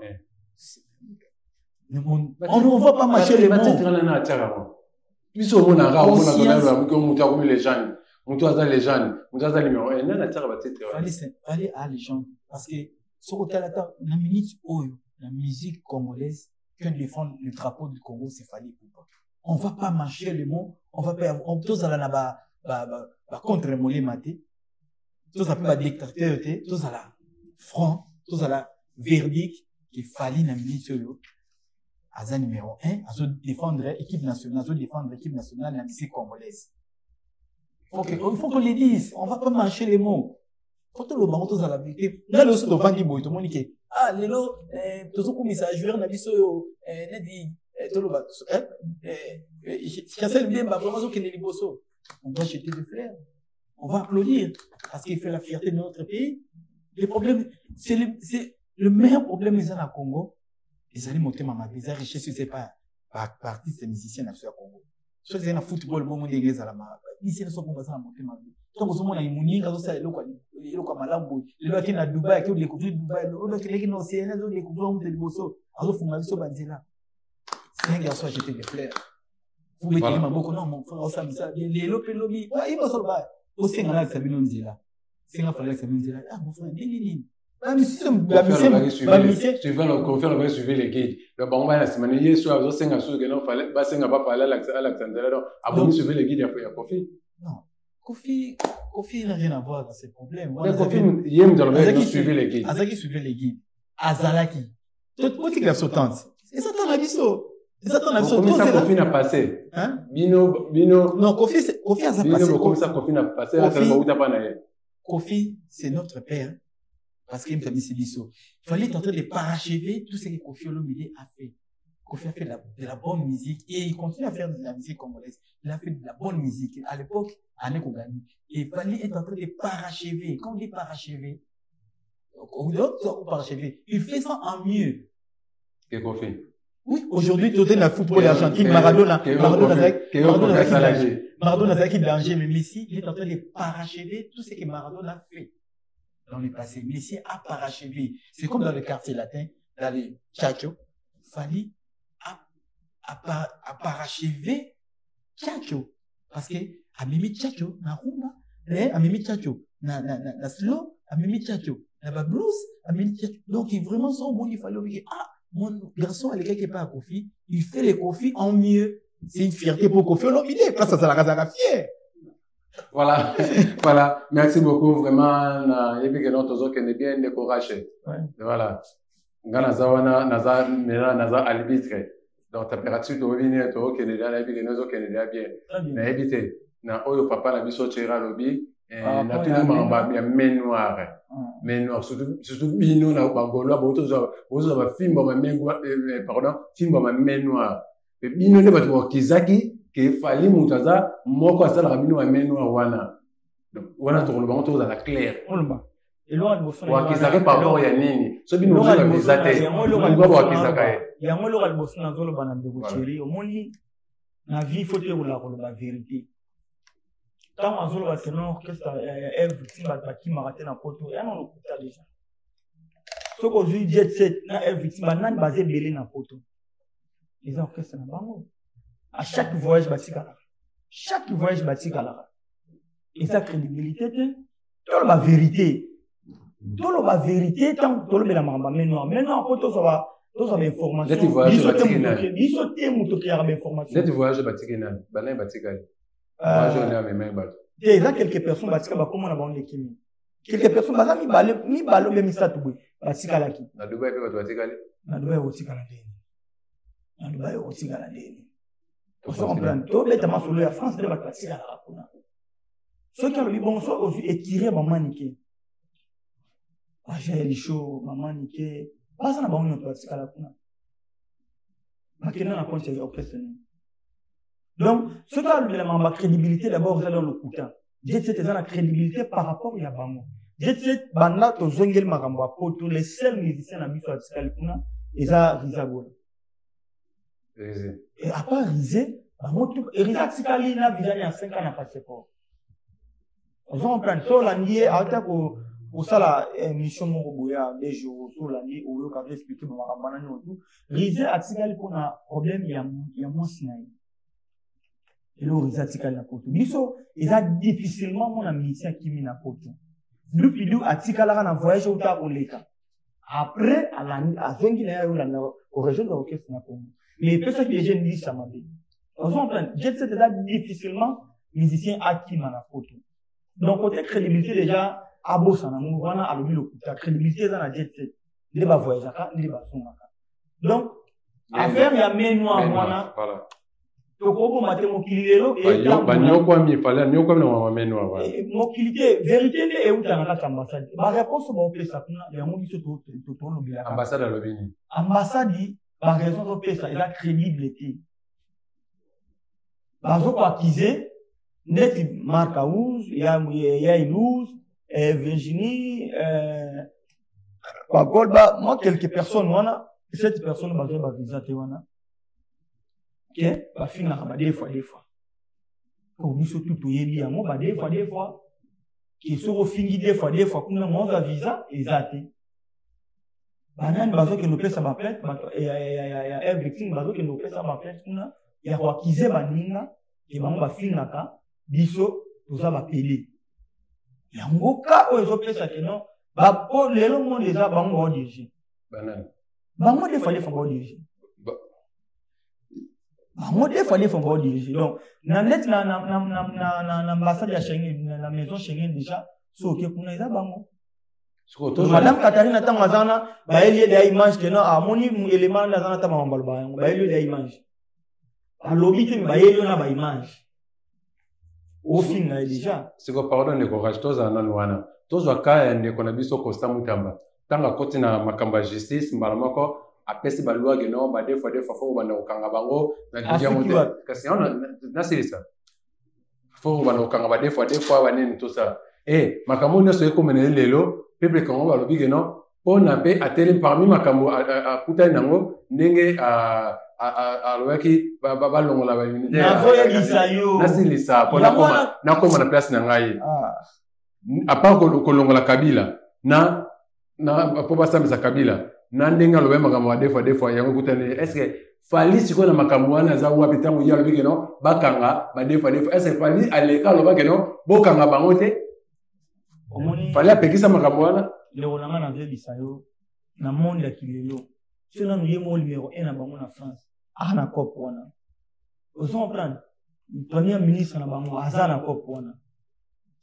On ne voit pas marcher les mots. Biso omonaka, omonaka moto akomi légende, moto aza légende, moto aza numéro 1, nani atiaka batitre? Fally a légende, parce que soki otala ata na minute oyo na musique congolaise, qui défend le drapeau du Congo, c'est Fally Ipupa. On va pas marcher le mot, on va pas tozala na ba ba ba, ba contre molema te, tozala mpe badictateur te, tozala franc, tozala verdict ke Fally na minute oyo aza numéro 1, azo défendre équipe nationale, azo défendre équipe nationale na musique congolaise. Il faut qu'on le dise, on va pas marcher les mots. Faut toloba ngo, tozala vérité. Nga lelo so tovandi boye, tomoni ke ah lelo tozokumisa joueur na biso oyo neti toloba Chancel Mbemba, vraiment azokende liboso, on doit jeter des fleurs, on va applaudir parce qu'il fait la fierté de notre pays. Le problème, c'est le meilleur problème eza na Congo, ezali motema mabe, eza richesse eza epa baartiste musicien na biso ya Congo. Soki ezali na football bongo, ndenge ezala, musicien nyonso bongo baza na motema mabe. Ntango ozomona moninga azosala eloko ya malamu boye, lelo ake na Dubai, ake odécouvrir Dubai, lelo akendeki na Océanie, azodécouvrir moto liboso, azofunga biso banzela. C'est un garçon à jeter des fleurs, fubeteli maboko. Non, mon frère, osala misala bien lelo mpe lobi ye basoloba, osenga nalakisa bino nzela, senga Fally alakisa bino nzela. Ah mon frère, ndenge nini? Kofi alobaki suivez les guides, donc bango baya na nsima na ye. So azosenga susu ke non, basenga pa Fally alakisa nzela, donc abomi suivez les guides ya Kofi. Non, Kofi, Kofi n'a rien à voir dans ces problèmes. Kofi ye moto alobaki suivez les guides. Azalaki suivez les guides, azalaki otikela biso tante, eza ntango. na biso, eza temps na biso. Bokomisa Kofi na passé. Bino bino. Non, Kofi, Kofi aza passé. Bino bokomisa Kofi na passé, Kofi bauta pa na ye. Kofi, c'est notre père parce qu'il m'a biso. Il fallait en train de parachever tout ce que Kofi Olomide a fait. Kofi a fait de la bonne musique et il continue à faire de la musique congolaise. Il a fait de la bonne musique. À l'époque, Anne Kogani. Et Fally est en train de parachever. Quand on dit parachever, on dit parachever. Il fait ça en mieux. Que Kofi. Oui, aujourd'hui, tout est la football argentine, Maradona, Maradona, Maradona, Maradona, qui danger, mais Messi, il est en train de parachever tout ce que Maradona a fait dans le passé. Messi a parachevé. C'est comme dans le quartier latin, dans les Tchatcho. Fally a parachevé Tchatcho. Parce que amemi Tchatcho na rumba, eh, amemi Tchatcho na slow, amemi Tchatcho na ba blues, amemi Tchatcho. Donc, vraiment, son bon, il fallait, ah, mon garçon, il est quelque part à Kofi, il fait les Kofi en mieux. C'est une fierté pour Kofi Olomide. Place à la fier. Voilà. Merci beaucoup, vraiment. Nayebi ke non, tozokende bien, ndeko Rache. Voilà. Nga naza wana, naza maintenant naza arbitre. Donc température toyebi nini tokokende deja, nayebi ke nozokende deja bien. Nayebi te na oyo papa na biso Thierry alobi, natuni makambo ya main noire. Main noire, surtout bino na bagaulois, bozozwa bafimbo ma main, pardon, fimbo ma main noire. Bino nde bato bakizaki ke Fally moto aza moko asalaka bino ba main noire wana. Wana tokoloba ngo, tozala clair. Wakizaki par rapport ya nini? So bino ozwaka visa te, pourquoi bakizaka ye? Yango eloko ya liboso nazoloba na ndeko Thierry, omoni, na vie faut toyekola koloba vérité. Ntango azoloba ke non, orchestre ya Everything, bato bakimaka te na poto, ya na lokuta déjà. Soki ozwi Jet Set na Everything, banani baza ebele na poto? Eza orchestre na bango. À chaque voyage batikalaka, chaque voyage batikalaka. Eza crédibilité te. Toloba vérité, toloba vérité. Ntango tolobela makambo ya main noire, main noire, po tozwa bainformation, biso te moto okeyaka bainformation. Neti voyage batiki nani, banani batikali? Voyage oyo amemaki bato? Te, eza quelques personnes batika, bakóma na bango ndekimi. Quelques personnes baza mibale, mibale obe misato boye batikalaki. Na Dubai mpe bato batikali? Na Dubai okotikala ndeni? Na Dubai okotikala ndeni? Ozo comprendre? Tobeta masolo ya France nde bato batikalaka kuna. Soki alobi bongo, so ozwi écurie bamanike, bajael show, bamanike baza na bango nyonso batikala kuna, bakenda na compte ya orchestre nini? Donc soki alobela makambo ya crédibilité, d'abord eza dans lokuta. Jet Set eza na crédibilité par rapport ya bango. Jet Set, banda tozongeli makambo ya poto, les seuls musiciens na biso atikali kuna eza Riza Gola. Et à part Rize, bango tu Rize atikali na visa ya 5 ans na passeport. Ozo comprendre? So olandi ye ata kosala émission moko boye ya 2 jours, so olandi, oyoka expliquer bamakambo wana nyonso. Rize atikali mpona problème ya mwasi na ye. Eloko Rize atikali na poto, biso eza difficilement mona musicien akimi na poto. Lupidu atikalaka na voyage outa koleka, après azongi na ye, ayolanda korejoindre orchestre na Congo, mais epesaki déjà ndisa mabe. Ozo comprendre? Jet Set eza difficilement musicien akima na poto. Donc côté crédibilité déjà abosana ngo wana, alobi lokuta. Crédibilité eza na Jet Set, nde bavoyageaka, nde bazongaka. Donc affaire ya main noire wana, tokoboma te mokili lelo. Banyokwami, Fally anyokwami na mama main noire wana. Mokili te, vérité nde euta na kati ya ambassade. Baréponse baopesa kuna, yango biso tolobelaka. Ambassade alobi nini? Ambassade, baraison azopesa eza crédible te. Bazokoaccuser neti Mark House ya Iluz, Virginie, bagolba, moi quelques personnes wana, cette personne bazwa bavisa te wana ke bafingaka ba deux fois deux fois. Po biso tu toyebi yango, ba deux fois deux fois, ke soki ofingi deux fois deux fois kuna, mozwa visa eza te. Banani bazokende kopesa baplainte? Bato ya victime bazokende kopesa baplainte kuna ya koaccuser baninga ke bango bafingaka biso, toza bapele. Yango ka oyo ezopesa ke non, po lelo monde eza bango baodirige. Banani? Bango deux fois deux fois baodirige, bango deux fois deux fois baodirige. Donc na neti na ambassade ya Schengen, na maison Schengen déjà, so oke kuna, eza bango. Madame Katharina ntango aza wana, bayeli ye deya image ke non, amoni elema wana aza na ta makambo balobaka yango, bayeli ye deya image, alobi te, me bayeli yo na baimage, ofinga ye deja. Siko pardon ndeko Raj, tozala nanu wana, tozwa ka ya ndeko na biso Constant Mutamba. Ntango akoti na makambo ya justice, mbala moko apesi baloi ke non, ba deux fois deux fois fo kobanda kokanga bango na yango te. Kasi yango nasilisa, fo kobanda kokanga ba deux fois deux fois banini, tout ça. E makambo nyonso ekomena ye lelo, peuple Congo balobi ke non, mpona mpe atelemi parmi makambo akutani nango ndenge alobaki balongola baimmunité. Nazoyebisa yo. Nasilisa mpo nakoma na place na ngai. À part kolongola Kabila na mpo basambisa Kabila na ndenge alobi makambo ya deux fois deux fois, yango ekutani. Est ce que Fally sikoyo na makambo wana aza wapi ntango ye alobi ke non, bakanga ba deux fois deux fois? Est ce que Fally aleka aloba ke non, bokanga bango te? Fally apekisa makambo wana? Ndeko na ngai, nazoyebisa yo, na monde ya kilelo, so nanu ye moko numéro 1 na bango na France aka na cope wana, ozo comprendre? Premier ministre na bango aza na cope wana,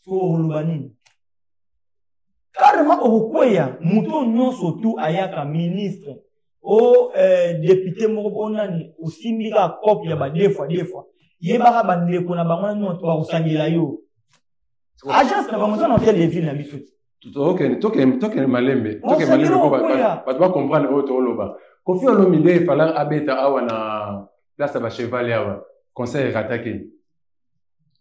so okoloba nini? Carrément okokweya. Moto nyonso tu ayaka ministre o député moko o nani, osimbi kaka cope ya ba deux fois deux fois, yebaka bandeko na bango na nyonso bakosangela yo. Agence na bango eza na hotel de ville na biso. Tokende malembe, tokende malembe po bato bacomprendre oyo tooloba. Koffi Olomide efala abeta awa na place ya bachevalier awa, concert erataki.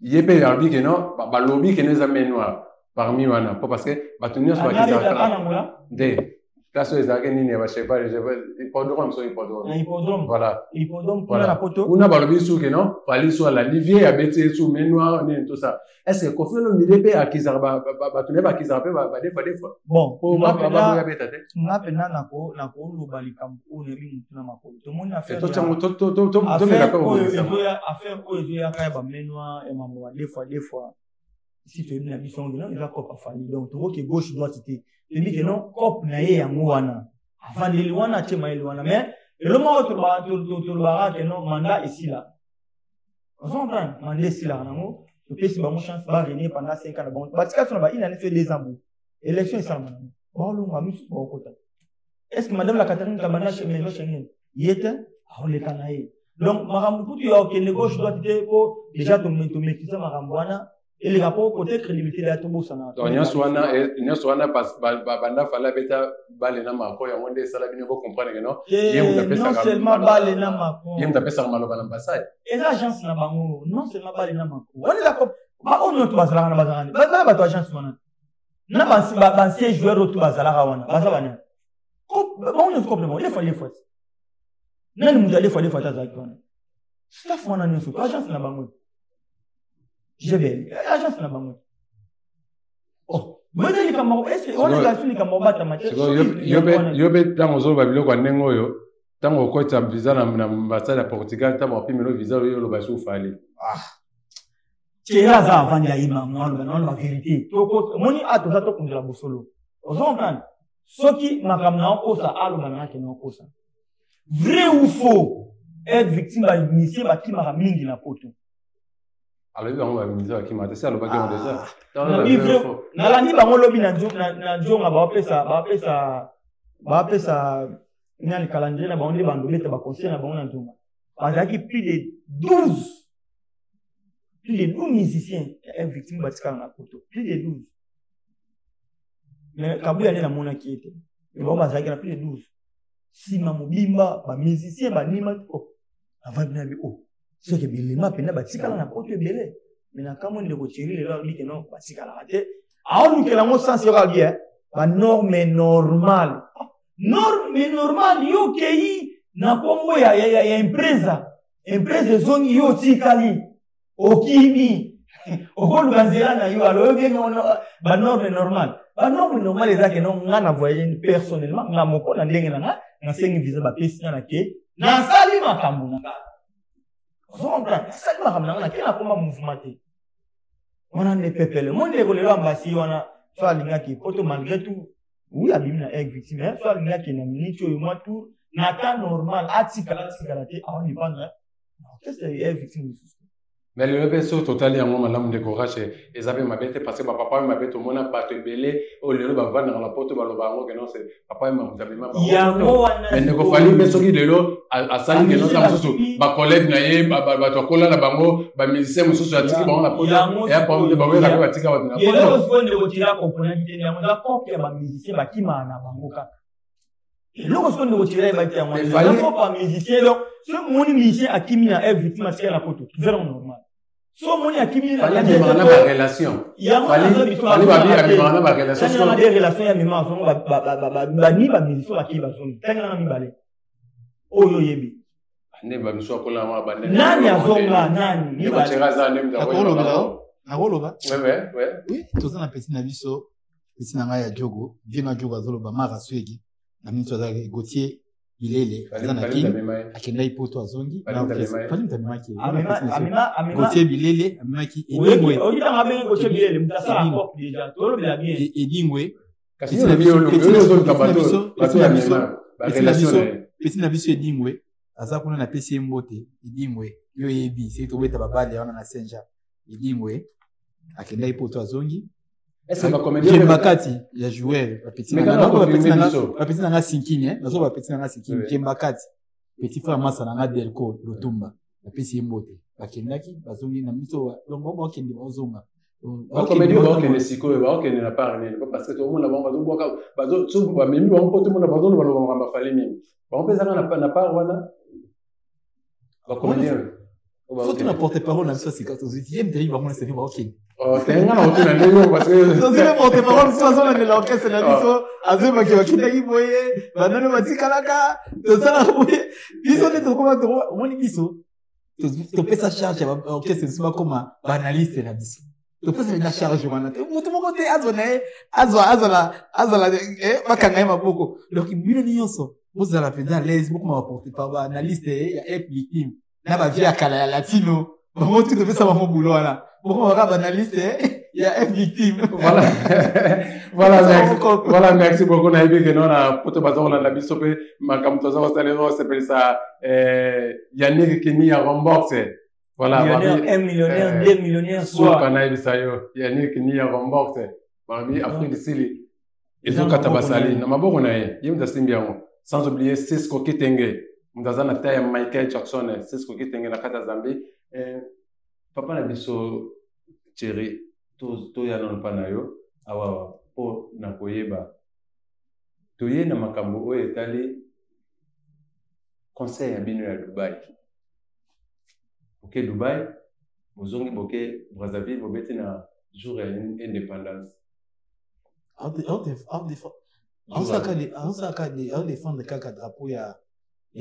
Ye mpe alobi ke non, balobi ke no eza main noire parmi wana, po parce que bato nyonso bakizalaka nde place oyo ezalaki nini ya bacheval, hippodrome, so hippodrome. Hippodrome. Voilà. Hippodrome kuna na Poto. Kuna balobi su ke non, Fally so alandi vie, abeti ye su main noire nini, tout ça. Est ce que Koffi Olomide mpe akizaka bato naye, bakizaka mpe ba deux fois deux fois? Bon. Po baboya beta te. Nga mpena nakoloba likambo oyo nayebi motu na makolo. Tomoni affaire oyo ezoyaka ya bamain noire, ya mambo ba deux fois deux fois. Si toyebi na biso ngo eza cope afali, donc tokoki gauche droite te. Toyebi ke non, cope na ye yango wana, avandeli wana, atie mayele wana. Mais elo moko tolobaka ke non, mandat esila, ozo comprendre? Mandat esilaka nango, topesi bango chance barenier pendant 5 ans na bango, batika so na ba une année so 2 ans boye, élection esalama nango, baolonga misusu baokota. Est ce que madame la Catherine Kabanda maison Schengen ye te aoleka na ye? Donc makambo kutu ya okende gauche droite te, po déjà tomaîtrise makambo wana, eleka po côté crédibilité ya tobosana. Nyonso wana banda Fally abeta bale na Macron, yango nde esala bino bocomprendre ke non, ye moto. Non seulement bale na Macron. Ye moto apesaka maloba na ambassade. Eza agence na bango. Non seulement bale na Macron wana, eza baoyo nyonso bazalaka na bazalaka bana bato agence wana na bancien joueur oyo tu bazalaka wana, baza banani? Bango nyonso cope na bango lefa lefa. Nani moto alefa lefa te azalaki wana? Staff wana nyonso to agence na bango, gbl agence na bango. Oh, boyeza likambo wana, ezali likambo obatama te. Yo mpe ntango ozoloba biloko ya ndenge oyo, ntango okotisa visa na ambassade ya Portugal, ntango bapimelo visa oyo, oloba so Fally. Tiela aza avandi, ayeba aloba na vérité. Omoni a toza tokundela bosolo, ozo comprendre? Soki makambo na okosa, aloba na akende okosa. Vrai ou faux, être victime, bamusicien bakimaka mingi na Poto. Alobi bango bamusicien bakimaka te, si alobaki yango déjà. Nalandi bango lobi na nzonga, bapesa nani calendrier na bango nde bando beta baconcert na bango na nzonga, bazalaki plus de 12, plus de 12 musiciens ya victime batikala na Poto, plus de 12. Mais Kabuya nde namonaki ye te, mais bango bazalaki na plus de 12, nsima mobimba bamusicien banima. Oh, avandi na bi oh, soki bilema mpenza batikala na Poto ebele. Mais na kamwe ndeko Thierry lelo alobi ke non, batikalaka te, aolukela yango sens yoka bien banorme normale, norme normale. Yo okei na nkombo ya empresa, empresa ezongi, yo otikali, okimi, okoluka nzela na yo. Alo oyobi banorme normale? Banorme normale eza ke no, nga na voyage personnellement, nga moko na ndenge na nga, nasengi visa, bapesi nga, na ke nasali makambo na nga, ozo comprendre? Nasali makambo na nga, nake nakoma mouvement te wana nde pepele. Mo ndeko lelo ambasi wana so alingaki Poto, malgré tout, oui, abimi na aide victime, so alingaki na minute oyo mwa tour na temps normal, atikala atikala te, aodépendre na orchestre ya victime lisusu. Mais lelo mpe soki totali yango malamu, ndeko Rache, eza mpe mabe te, parce que bapapa oyo mabe, tomona bato ebele oyo lelo bavandaka na poto, baloba yango ke non, c'est papa oyo moto amema yango wana. Mais ndeko Fally mpe, soki lelo asali ke non, ta mosusu bacollègue na ye, bato akola na bango, bamusicien mosusu atiki bango na poto, eya problème te. Bawera mpe batika bato na poto. Eloko sikoyo, ndeko Tira, comprendre te, yango eza cope ya bamusicien, bakimaka na bango kaka. Eloko sikoyo, ndeko Tira, yebaki yango eza cope ya musicien. Donc soki omoni musicien akimi na F Victime, atika na poto, eza nango normal. So omoni akimi na barelation, na barelation ya mema, azongo bani, bamusicien bakei, bazongi. Ntangi nanga mibale oyo oyebi. Nde bamisu akola wana bande. Nani azonga? Nani? Nakoloba, oui, toza na petit na biso, petit na ngai ya Jogo, vie na Jogo, azoloba Mara Swegi na minso, azalaki Gautier Bilele, aza na Kini, akendaki poto, azongi. Fally amemaki Gautier Bilele, amemaki Edingwe. Petit na biso Edingwe aza kuna, napesi ye mbote. Edingwe, yo oyebi, soki tobeta babale wana na Saint Jean, Edingwe akendaki poto, azongi. Jembakati ya joueur, bapeti na nga sinkini, nazo bapeti na nga sinkini. Jembakati, petit frère masa na nga Delco Lutumba, napesi ye mbote. Bakendaki, bazongi na miso, donc bango bakende, bazonga. Bacomédie baokende sikoyo, baokende na part nini? Parce que tomona bango bazobwaka, bamemi bango mpo tomona bazoloba loba makambo a Fally mingi. Bango mpe ezaka na part wana, bacomédien. Surtout na porte parole na biso sika tozwi ye mtei, bango nyonso baokende. Tenga na otuna ndenge, parce que tozwi pe porte parole mosusu azolandela orchestre na biso, azoyebaki bakendaki boye, banano batikalaka, tosalaka boye. Biso nde tokoma, omoni, biso topesa charge ya orchestre biso, bakoma baanalyste na biso. Topesa na charge wana te, motu moko te azwa na ye, azwa, azala, azala, bakanga ye maboko. Donc bino nyonso bozala mpenza à l'aise, bokoma baporte par baanalyste ya F Victime na bavie ya kala ya Latino. Bango tu topesa bango bulo wana, bokoma kaka baanalyste ya F Victime. Voilà, merci, voilà, merci beaucoup. Nayebi ke no na poto baza kolanda biso mpe makambo toza kosala eza kosepelisa. Yannick Kini ya Rombox, voilà. Millionnaire, un millionnaire, deux millionnaires. Suka nayebisa yo, Yannick Kini ya Rombox, balobi Afrique du Sud ezokata basali na maboko na ye, ye moto asimbi yango. Sans oublier Cisco Kitenge, moto aza na ta ya Michael Jackson, Cisco Kitenge na kati ya Zambie. Papa na biso Thierry, toya nano mpa na yo awa mpo na koyeba, toye na makambo oyo etali concert ya bino ya Dubai. Boke Dubai, bozongi, boke Brazzaville, bobeti na jour ya indépendance. Aodéfendre kaka drapeau ya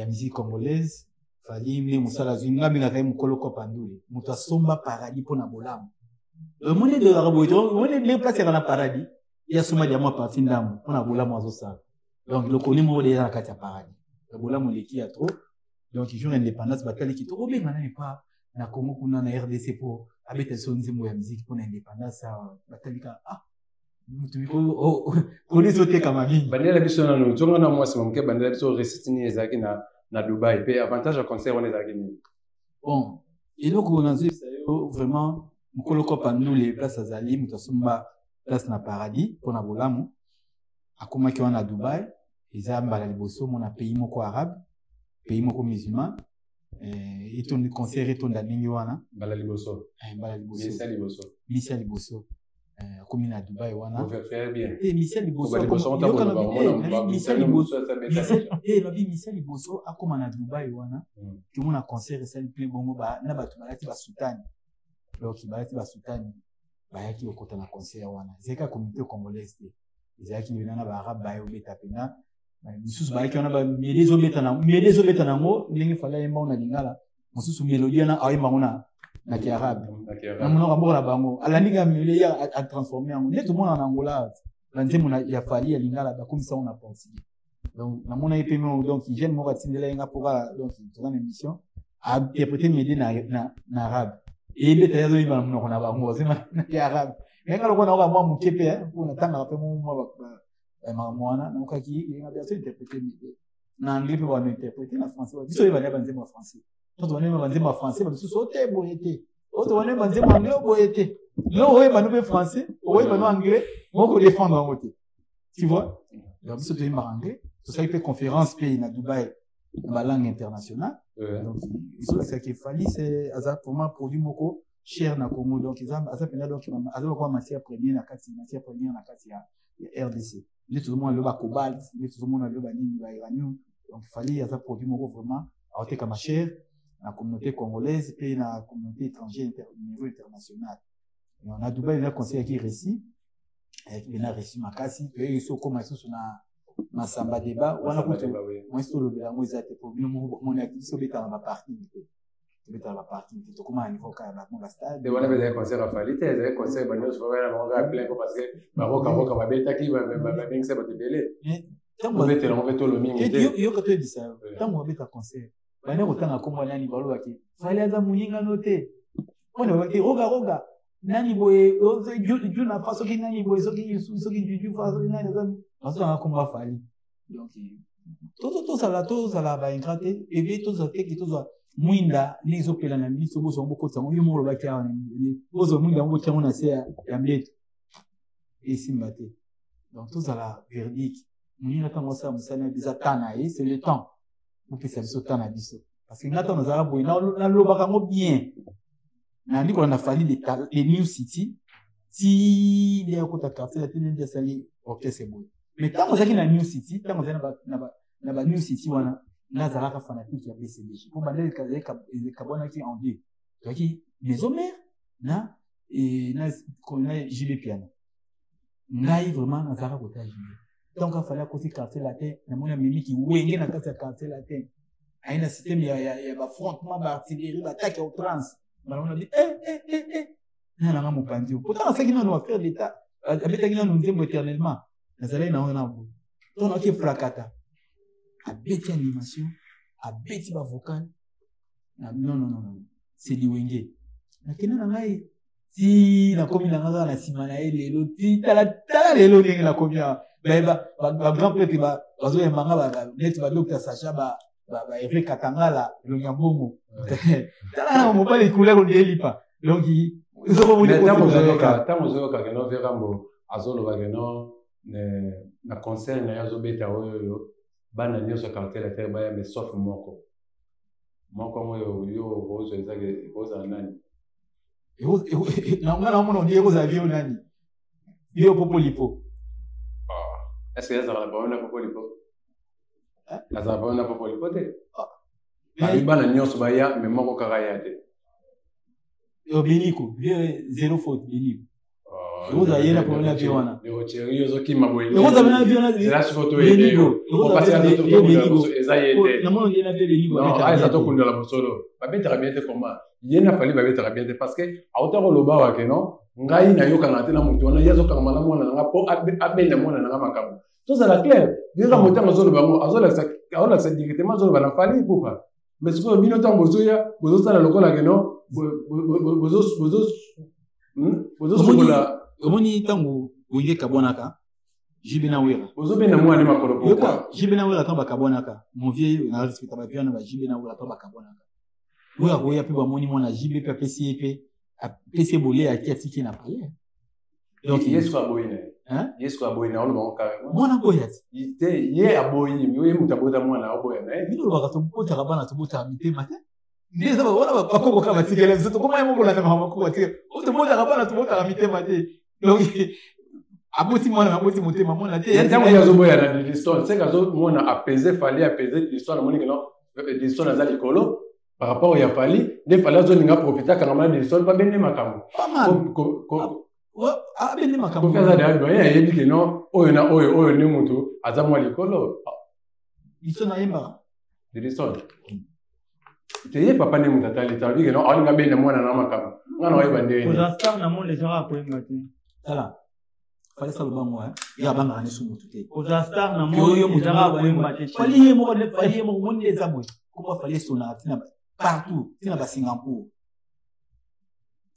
musique congolaise. Fally nde mosala azwi, nga abengaka ye mokolo kopa ndule, moto asomba paradis mpo na bolamu. Omoni elobaka boye, omoni ndenge place yaka na paradis, ye asomba diamant parti ndambo mpo na bolamu azosala. Donc lokoli moko de eza na kati ya paradis ya bolamu eleki ya trop. Donc jour indépendance, bataliki tokobenga nani pa na Congo kuna na RDC mpo abeta biso nzembo ya musique mpo na indépendance awa? Batalika, ah, mutu polisi otekama mingi. Bandela biso nano, zonga na mwasi moke, bandela biso réussite nini ezalaki na Dubai, mpe avantage ya concert wana ezalaki nini? Bon, eloko nazoyebisa yo vraiment, mokolo kopa ndule, place azali, moto asomba place na paradis mpo na bolamu, akomaki wana na Dubai. Eza mbala liboso mona pays moko arabe, pays moko musulman, etondi concert, etonda ndenge wana. Mbala liboso? Mbala liboso. Misia liboso. Misia liboso akomi na Dubai wana. Te, misia liboso, nabi misia liboso akóma na Dubai wana, tomona concert esali plein bongo na bato balati basutani. Donc balati basutani, bayaki kokota na concert wana. Ezalaki kaka communauté congolaise te, ezalaki mpena na baarabe baye obeta mpena misusu bayaki wana. Bamélodie ezobeta na mélodie, ezobeta nango ndenge Fally ayembango na lingala, mosusu mélodie wana ayembango na kiarabe, na monoko ya mboka na bango. Alandi kaka mélodie, ye atransforme yango. Nde tomona na Angola, banzembo ya Fally ya lingala bakomisa yango na portugais. Donc namona ye mpe moko, donc jeune moko atindela ye nga mpo kaka, donc toza na émission, ainterprété mélodie na arabe, eyebeta, ye azoyeba na monoko na bango, azema na kiarabe. Me nga lokola naoka mwa moke mpe mpo natangaka mpe mwa makambo wana, nayokaki yenga mpe azo interprété mélodie na anglais mpe bano interprété na français. Biso oyeba nde banzembo ya français, to tobandi banzembo ya français, bamisusu ote boye te. Oyo tokoyemba nzembo anglais boye te. Lelo oyemba no mpe français, oyemba no anglais, moko défendre yango te. Tu vois? Donc biso toyembaka anglais, tosali mpe conférence mpe na Dubaï na balangue internationale. Donc ezolakisaka Fally c'est aza vraiment produit moko cher na Congo. Donc eza aza mpenza donc aza lokola matière première na kati, matière première na kati ya RDC. Nde tozomona lelo ba cobalt, nde tozomona lelo ba nini, ba uranium. Donc Fally aza produit moko vraiment aotekama cher na communauté congolaise mpe na communauté étrangère niveau international. Na Dubaï na conseil yaki réussi, ayaki mpe na réussi makasi. Toyei so okóma lisusu na masamba débat wana kutu mwasi tolobela yango eza te, po bino moko bomonaki biso obetaka ba parking te, tobetaka ba parking te, tokóma na niveau kaka bango ba stade. Te, wana mpe ezali concert ya Fally te, ezali concert banyonso babaya na bango kaka plein, po parce que barokaroka babetaki, babengisa bato ebele, obetela yango mpe tolo mingi te. Yoka, toyebisa yo, ntango babeta concert, bande kotanga nkombo nani, balobaki Fally aza moningano te, mpona babaki roga roga nani boye, juna fa soki nani boye, soki soki juju fa soki nani bazotanga nkombo ya Fally. Donc tozala baingrat te, ebe tozala teke, tozwa mwinda ndenge ezopela na miso, bozwa yango bokotisa yango. Yo moko olobaki awa, bozwa mwinda yango botia yango na se ya mbeto, esimba te. Donc tozala verdict, moninga ntango asala mosala na eza temps na ye, c'est le temps, bopesa biso temps na biso. Parce que nga ntango nazalaka boye, nalobaka yango bien, nayandi kolanda Fally le New City ti nde akota quartier la te, nde asali orchestre boye. Mais ntango azalaki na New City, ntango azali na ba New City wana, nga azalaka fanatique ya BCBG, mpo banda ekabwanaki en deux, tozalaki maison mère na JB Piano. Ngai vraiment nazalaka kota JB. Donc afali akoti quartier latin, namoni amemiki wenge na kati ya quartier latin, aye na système ya bafrontement, baartillerie, baattaque ya outrance. Banamona bi eh, eh, eh, eh. Na nanga mopanzi oyo, pourtant asalaki nano affaire d'état, abetaki nano nzembo éternellement, nazalaki na wana boye. To naoki efrakata, abeti animation, abeti bavocal, non, non, non, non, c'est liwenge. Nakenda na ngai ti nakomi na ngai kaka na nsima na ye lelo, ti tala tala lelo ndenge nakomi awa, bagrand prêtre bazoyamba nga neti badocteur Sacha, ba Hervé Katangala, elongi ya mbongo, tala na mobali couleur ondelipa. Donc ntango ozoyoka keno Verambo azoloba keno na concert na ye azobeta oyo oyo bana nyonso quartier latin baya, mais sauf moko moko oyo yo okozwa, ekozala nani? Nga naomona ondi ekozala vieux nani, vieux Popolipo. Est ce que azalaka na bango na Popolipo? Azala bango na Popolipo te. Babi bana nyonso baya, mais moko kaka ya te. Beniko, vieux zéro faute, Beniko, ekozala ye na problème na vieux wana. Thierry, ozokima boye. Ekozala na vieux wana. Beniko eza ye te. Namona nde na vieux Beniko. Eza tokundela mosolo, babetaka bien te. Koma ye na Fally babetaka bien te, parce que auta koloba wake non, ngai nayokana te na motu wana, ye azokangama na mwana na nga mpo abenda mwana na nga makambo. Tozala clair, yeka motango azoloba yango, azolakisa directement, azoloba na Fally Ipupa. Mais sikoyo bino ntango bozoya, bozosala lokola keno bozosukola. Omoni ntango Wenge ekabwanaka, JB na Wera. Bozobenda mwana makolo. Pourquoi? JB na Wera, ntango bakabwanaka, mon vieux, na respecta bavieux wana, ba JB na Wera, ntango bakabwanaka, Wera koya mpe bamoni mwana JB mpe apesi ye, mpe apesi ye boleya, aki atiki na palais. Donc ye soki aboyi na ye, ye soki aboyi na oloba ngo carrément. Mwana aboya ti. Te, ye aboyi, ye moto abota mwana, aboya na ye. Bino olobaka tobotaka bana, tobotaka mitema te. Nde eza wana bakoko kaka batikela biso, tokoma ye moko kolanda makambo bakoko batikela o, tobotaka bana, tobotaka mitema te. Donc aboti mwana, aboti motema mwana te. Ntango ye azoboya na Didistone, seke azomona apese Fally, apese Didistone, amoni keno Didistone aza likolo par rapport ya Fally, nde Fally azolinga profite, akangama na Didistone mpo abende makambo. Abende makambo. Kofi aza deya doyen, ayebi keno oyo na oyo oyo nde motu aza mwa likolo. Didistone ayembaka. Didistone te, ye papa nde moto atali te, alobi keno aolinga benda mwana na makambo, nga na oyeba ndenge. Kozala star na monde ezaka koyemba te. Tala, Fally sala bango, ye abangaka nesu motu te. Kozala star na monde ezaka koyemba te. Fally ye moko, Fally ye moko, moni nde eza boye, komba Fally esonaka ntina partout, ntina basingapour,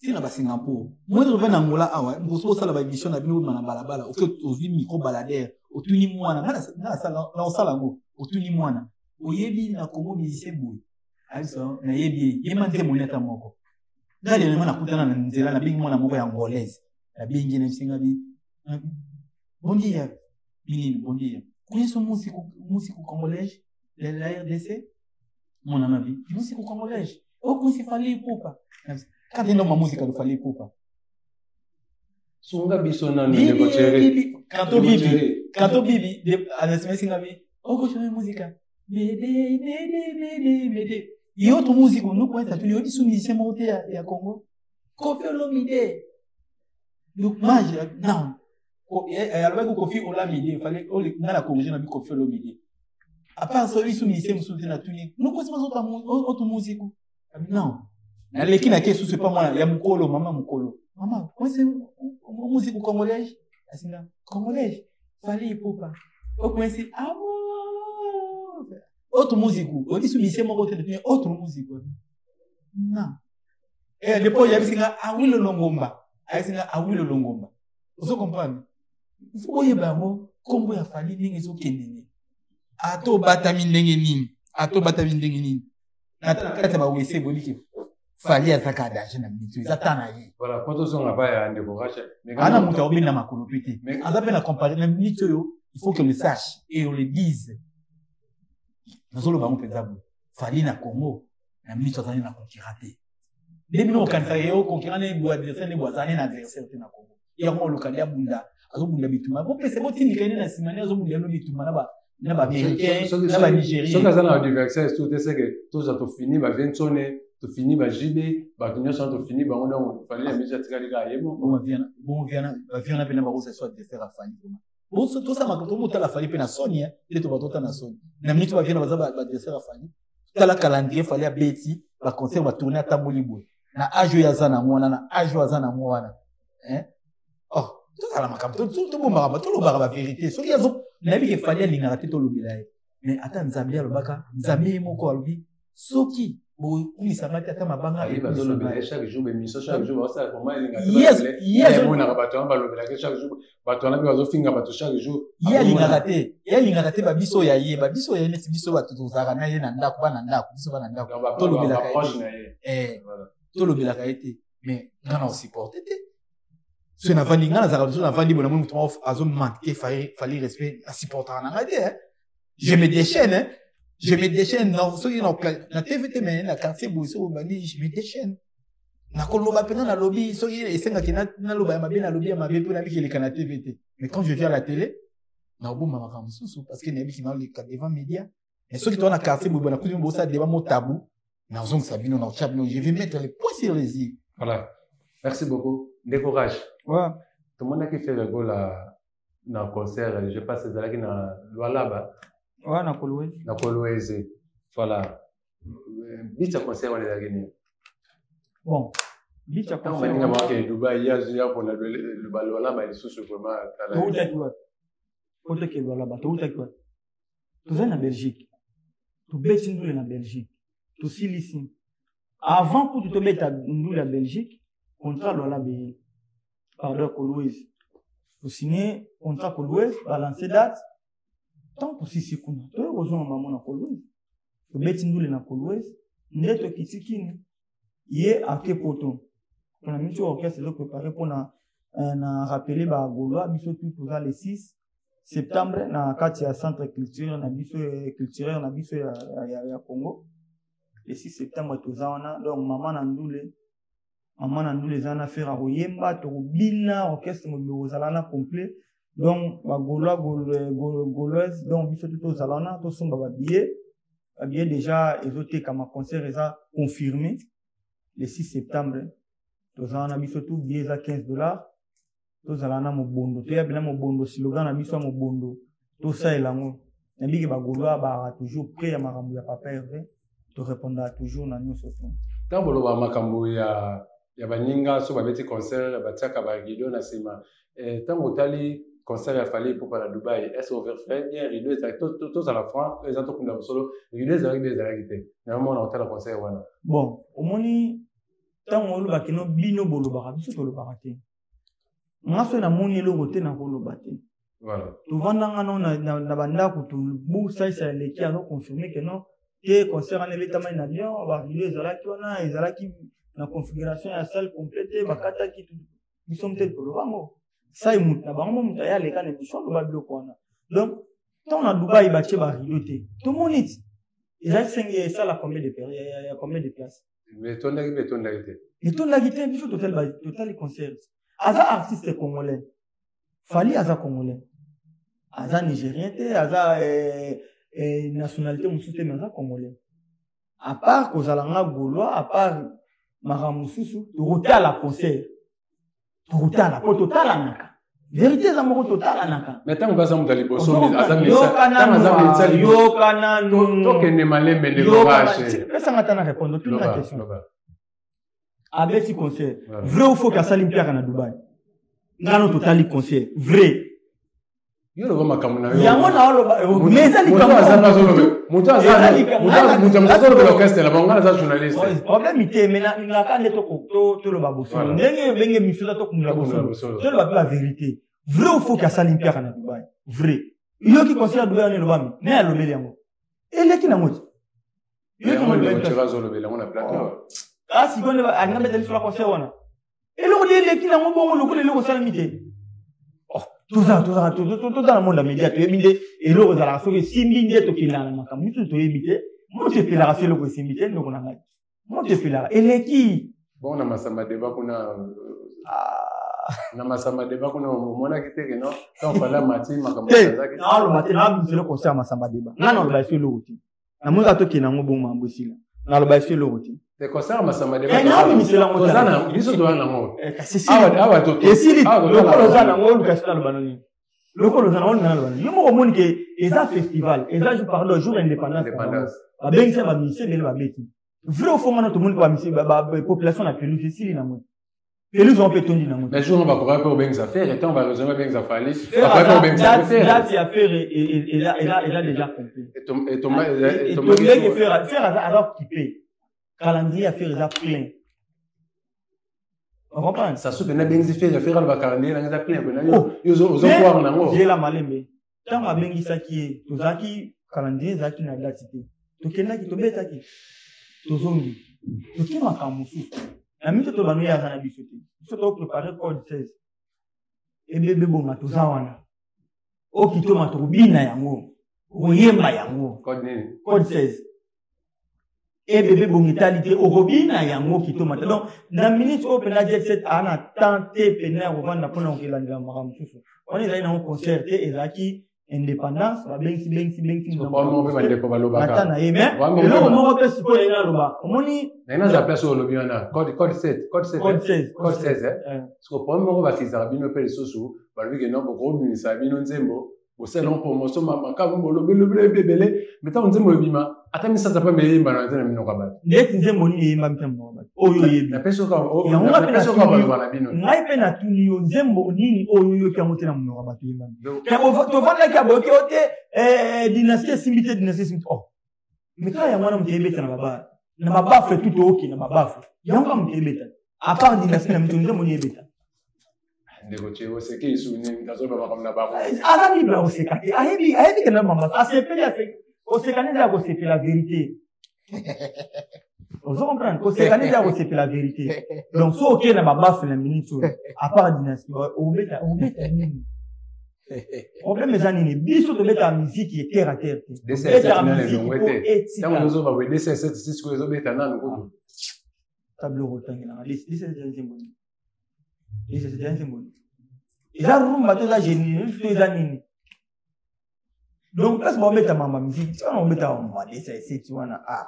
ntina basingapour. Moi toza na Angola awa, mokoso osala baémission na bino, obima na balabala, oke ozwi micro baladeur, otuni mwana, nga na osala yango, otuni mwana: "Oyebi na Congo musicien boye?" Abiso: "Nayebi ye." Yema nzembo ni ata moko. Nga dernièrement nakutana na nzela, nabengi mwana moko ya angolaise, nabengi na bisenga bi bon dia menino, bon dia, conheço músico, músico congolês da RDC. Mwana na bi músico congolês eu conheci Fally Ipupa. Canta ainda uma música do Fally Ipupa. Sunga biso nanu ndeko Thierry. Canto bibi, canto bibi, anasemesi nga bi okocha música bebe bebe bebe bebe. E outro músico, não conhece, tu lhe disse um musicien moko te ya Congo. Koffi Olomide. Donc, non. Alobaki Koffi Olomide, fallait nga na corriger na bi Koffi Olomide. À part ça, biso musicien mosusu te natuni. Não conhece mais outro músico? Non. Naleki na ke susu epa mwana ya mokolo, mama mokolo. Mama, conhece um músico congolais? Assim, não. Congolais? Fally Ipupa. Eu conheci. Amor! Outro músico. Eu disse musicien moko te natuni outro músico. Non. Et depois ayebisi nga Awilo Longomba. Ayebisi nga Awilo Longomba. Ozo comprendre? Il faut boyeba yango nkombo ya Fally ndenge ezokende nini. Ata obatami ndenge nini. Ata obatami ndenge nini. Na kati ya bawese boyebi ke Fally azaka danger na minute eza ta na ye. Voilà, po tozonga pa ya ndeko Rachel. Ana moto akobenda makolo mpe te. Aza mpe na compare na minute oyo, il faut que le sache et on le dise. Nazoloba yango mpenza boye. Fally na Congo na minute azali na concurrent te. Nde bino bokanisaka ye concurrent ne bo adversaire ne bo azali na adversaire te na Congo. Yango oluka nde abunda, azobunda bitumba. Bopesa botindika ye na nsima nde azobunda yano bitumba na ba na ba américain na ba nigérien. Soki aza na adversaire surtout te, c'est que toza tofini ba Vinsone, tofini ba JB, bato nyonso wana tofini bango, donc Fally na miso atikali kaka ye moko. Bon viana, ba viana mpe na bakosa so adversaire afali vraiment. Bon, tosala tomotala Fally mpe na soni, nde to batota na soni. Na minute ba viana baza ba adversaire afali. Tala calendrier Fally abeti, ba concert ba tourner atamboli boye. Na âge oyo aza nango wana, na âge oyo aza nango wana. Hein? Oh, tozala makambo, tobombaka, tolobaka ba vérité. Soki azo nayebi ke Fally alingaka te tolobela ye. Mais ata Nzambe alobaka, Nzambe ye moko alobi soki bokumisanga te ata mabanga. Bazolobela ye chaque jour, émission chaque jour, basala vraiment elinga te. Emonaka bato wana balobelaka chaque jour, bato wana mpe bazofinga bato chaque jour. Ye alingaka te, ye alingaka te babiso ya ye, babiso ya ye neti biso bato tozalaka na ye na ndako, bana ndako, biso bana ndako tolobelaka ye te, tolobelaka ye te. Mais nga na osupporte te. Soki navandi, nga nazalaka, soki navandi boye namoni moto moko azomanke Fally respect, asupportaka na ngai te. Je me déchaîne, hein. Je me déchaîne. Non, soki na TV te, mais na quartier boye soki obandi, je me déchaîne. Nakoloba mpenza, nalobi soki esengaki naloba ya mabe, nalobi ya mabe mpo nabiki eleka na TV te. Mais quand je viens à la télé, naobomba makambo mosusu parce que nayebiki naoleka devant média. Mais soki toza na quartier boye, nakuti bosala débat mo tabou, nazongisa bino, naotya bino, je vais mettre les points sur les i. Voilà, merci beaucoup ndeko Rach. Ouais. Tomonaki Ferre Gola na concert, je pense ezalaki na Lualaba. Ouais, na Kolwezi. Na Kolwezi, voilà. But ya concert wana ezalaki nini? Bon, but ya concert baninga bakende Dubai, ye azoya mpona Lualaba lisusu vraiment. Toutaki wapi? Po tokende Lualaba, toutaki wapi? Tozali na Belgique, tobeti ndule na Belgique, tosilisi. Avant kutu tobeta ndule ya Belgique, contrat Lualaba eye, pardon, Kolwezi. Tosigne contrat Kolwezi, balance date. Tant tosisi kuna, toye kozonga mamo na Kolwezi, tobeti ndule na Kolwezi, nde tokiti kini ye ake poto mpona miti orchestre ezoprépare mpona na rappeler ba Gaulois biso tu toza le 6 septembre na kati ya centre culture na biso, culturel na biso ya Congo. Le 6 septembre toza wana. Donc mama na ndule, mama na ndule eza na Ferre akoyemba, tokobina, orchestre mobimba kozala na complet. Donc ba Gaulois, Gauloise, donc biso tu tozala wana, tosomba ba billet. Ba billet déjà ezotekama, concert eza confirmé le 6 septembre, toza wana biso tu. Billet eza 15 $. Tozala na mobondo, toya mpena mobondo, slogan na biso ya mobondo tosalela yango. Nabiki ba Gaulois baka toujours prêt ya makambo ya papa Hervé, torépondaka toujours na nyonso to. Ntango boloba makambo ya baninga so babeti concert, batiaka ba rideau na nsima, ntango otali concert ya Fally Ipupa na Dubai, est ce que bien rideau ezalaki? Tozala franc, eza tokunda mosolo, rideau ezalaki nde ezalaki te namona otala concert wana? Bon, omoni, ntango olobaki no, bino bolobaka, biso tolobaka te. Nga soki namoni eloko te, nakoloba te. Tovandanga no na bandako, tobusalisa eleki, azoconfirme ke non te, concert wana ebetamaki na Lyon, ba rideau ezalaki wana, ezalaki. Na configuration ya salle complète bakataki biso mte toloba yango. Sai mutu na bango mutu aya aleka na émission aloba biloko wana. Donc ntango na Dubaï batie ba rideau te. Tomoni ti ezalaki senge esala combien de ya combien de place? Mais etondaki mpe etondaki te. Etondaki te biso totali totali concert. Aza artiste congolais. Fally aza congolais. Aza nigérien te, aza nationalité mosusu te mais aza congolais. À part kozala nga gaulois, à part makambo mosusu, tokotala concert. Tokotala po totalanaka. Vérité eza moko totalanaka. Mais ntango baza moto ya liboso, aza aza yoka nanu. Tokende malembe ndeko Vache. Pesanga ta na répondre toute la question. Abeti concert. Vrai ou faux kasali mpiaka na Dubaï? Ngano totali concert. Vrai. Yo loba makambo na yo. Yango na oloba mais eza likambo. Moto aza moto azolobela orchestre na bango, nga naza journaliste. Problème te mais nalingaka nde toloba bosolo. Ndenge ndenge misu eza tokundela bosolo. Toloba mpe ba vérité. Vrai ou faux kasali mpiaka na Dubaï? Vrai. Yoki concert ya Dubaï wana elobami. Mais alobeli yango. Eleki nango ti. Yango ndeko Thierry azolobela yango na plateau. Ah sikoyo nde alinga beta biso na concert wana. Eloko nde eleki nango bongo lokola eloko esalemi te. Oh, toza toza toza na monde ya media toyebi nde eloko ezalaka soki esimbi nde tokendaka na makambo biso toyebi te. Moto epelaka so eloko esimbi te ndeko na ngai. Moto epelaka eleki. Bon na masamba débat kuna na masamba débat kuna omonaki te ke non tant fala mati makambo ezalaki. Naloba te nabimisa concert masamba débat. Nga naloba esi eloko te. Namoni kaka tokende yango bongo makambo esila. Naloba esi eloko te. Te concert masamba débat. Nabimisela yango te. Toza biso toza nango. Awa esili lokola oza nango oluka esi naloba nini. Lokola oza nango naloba nini. Yo moko omoni ke eza festival, eza pardon jour indépendance. Babengisa ba musiciens ebele babeti. Vrai ou faux ngana tomoni ba musiciens ba population na pelouse esili nango. Pelouse wana mpe etondi nango. Mais jour bakoka mpe kobengisa Ferre, ntango ba raison babengisa Fally, bakoka mpe kobengisa Ferre. Date ya Ferre eza déjà complet. Etombeki Ferre, Ferre aza occupé. Calendrier ya Ferre eza plein. Comprendre? Sassou mpe nabengisi Ferre, Ferre aloba calendrier nanga eza plein, pena yo ozokwara nango. Zela malembe. Ntango abengisaki ye, tozalaki calendrier ezalaki na date te. Tokendaki, tobetaki, tozongi. Toke makambo mosusu. Na mito to bano ye aza na biso te. Biso to préparer code 16. Ebebe bonga toza wana. Okitoma tokobina yango. Okoyemba yango. Code nini? Code 16. Ebebe bonga etali te okobina yango kitoma te. Donc na minute oyo mpena jet set aa na temps te pena ya kovanda mpona kokelandela makambo mosusu. Wana ezali nango concert te, ezalaki indépendance babengisi bengisi bengisi bandeko balobaka na ye mais eloko moko mpe sikoyo ye naloba omoni naye nazala place oyo olobi wana code code 7 code 7 code 16 code 16 siko problème moko bakizaka bino mpe lisusu balobi ke non bokobimisa bino nzembo bosala yango promotion makambo bolobelobele ebele mais ntango nzembo ebima ata misanza mpe eyembana te na minoko ya bato ndeti nzembo nini eyembami te na minoko ya bato oyo oyebi napesi oka baloba na bino ngai mpe natuni yo nzembo nini oyo oyoki yango te na monoko ya bato eyembami tovandaki ya boyoki yo te dynastie esimbi te dynastie esimbi te oh mais kaka yango wana moto eyebeta na babare na babafle tout oyoki na babafle yango kaka moto eyebeta à part dynastie na mito nzembo nini eyebeta ndeko tie oseki lisusu nini azoloba makambo na bango aza libre ya koseka te ayebi ayebi kenda mama asepeli aseki koseka nde eza ya kosepela vérité ozo comprendre koseka nde eza ya kosepela vérité donc so okei na babafe na minute oyo à part dynastie obeta obeta nini problème eza nini biso tobetaka miziki ya terre à terre te tobetaka miziki po etika ntango ozoba boye 276 ezobeta nanu kutu tableau otangelaka 277 nzembo nini eza nzembo nini eza rumba to eza génie to eza nini donc place baobeta mama miziki ti wana obeta mama desa eseti wana ah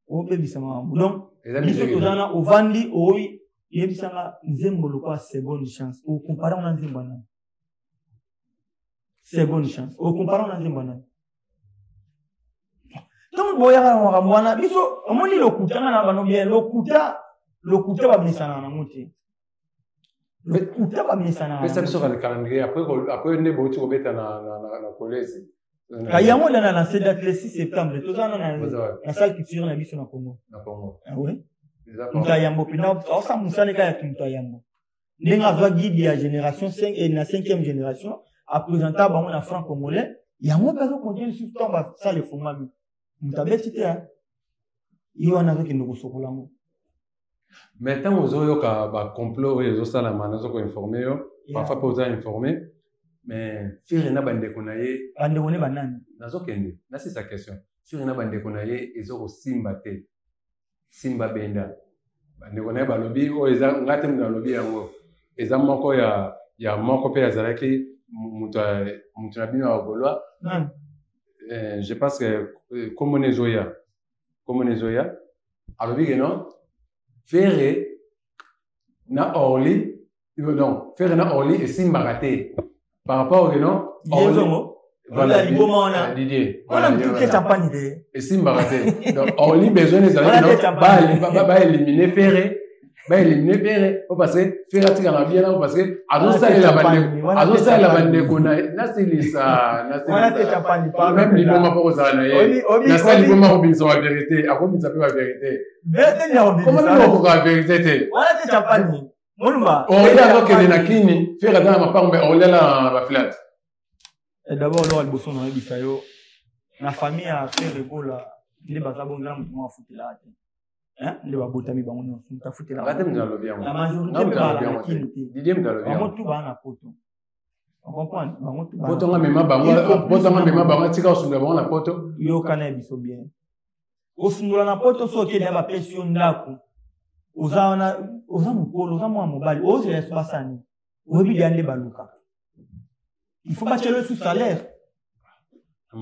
obebisa makambo donc biso toza na ovandi oyi yebisanga nzembo lokola seconde chance okompare wana nzembo ya nani seconde chance okompare wana nzembo ya nani ntango boyaka na makambo wana biso omoni lokuta nga na bano bien lokuta lokuta bamesanaka nango te lokuta bamesanaka pesa biso kaka calendrier après nde bouti kobeta na kolezi yango nde na lancé date le 6 septembre toza na na salle culturelle na biso na Congo na Congo ah oui moto ya yambo mpena aosala mosala eka ya moto ya yambo ndenge azwa guide ya génération 5 et na 5e génération apresenta bango na franc congolais yango mpe azokontinue lisusu ntango basala efungwami moto abeti te ye wana azokende kosokola yango. Mais ntango ozoyoka bacomplot oyo ezosalama, nazo koinforme yo, parfois mpe oza informé, mais Ferre na bandeko na ye. Bandeko ne banani? Nazokende nasisa question. Ferre na bandeko na ye ezokosimba te. Simba benda bandeko na ye balobi oyo eza nga te, moto alobi yango eza moko ya moko mpe azalaki moto na bino ya Gaulois. Je pense que komona ezoya, komona ezoya. Alobi ke non, Ferre na Orly, non, Ferre na Orly esimbaka te par rapport ke non. Voilà, Didier. Wana mutu champagne te. Esimbaka te. Donc Orly besoin ezalaki non, baéliminer Ferre, baéliminer Ferre po parce que Ferre atikaka bien nango, parce que azosalela bandeko, azosalela bandeko na nasilisa. Même liboma mpo kozala na ye, nasala liboma akobimisa bavérité, akobimisa mpe bavérité. Comment bino okoka vérité te? Orly azokende na Kini, Ferre aza na mapango, mais Orly ala na baflat. D'abord eloko ya liboso nayebisa yo, na famille ya Ferre Gola nde baza bongo, na motu moko afutelaka te, nde babotami bango nyonso, moto afutelaka. La majorité mpe bala na Kini te, bango tu baa na Poto, comprendre? Bango tu. Poto nga mema bango, poto nga mema bango, atika kosundola bango na Poto. Yoka na biso bien, kosundola na Poto, so okende, bapesi yo ndako, oza wana, oza mokolo, oza mwana mobali, ozela so basani, oyebi deya nde baluka, il faut batiela yo sous salaire. Na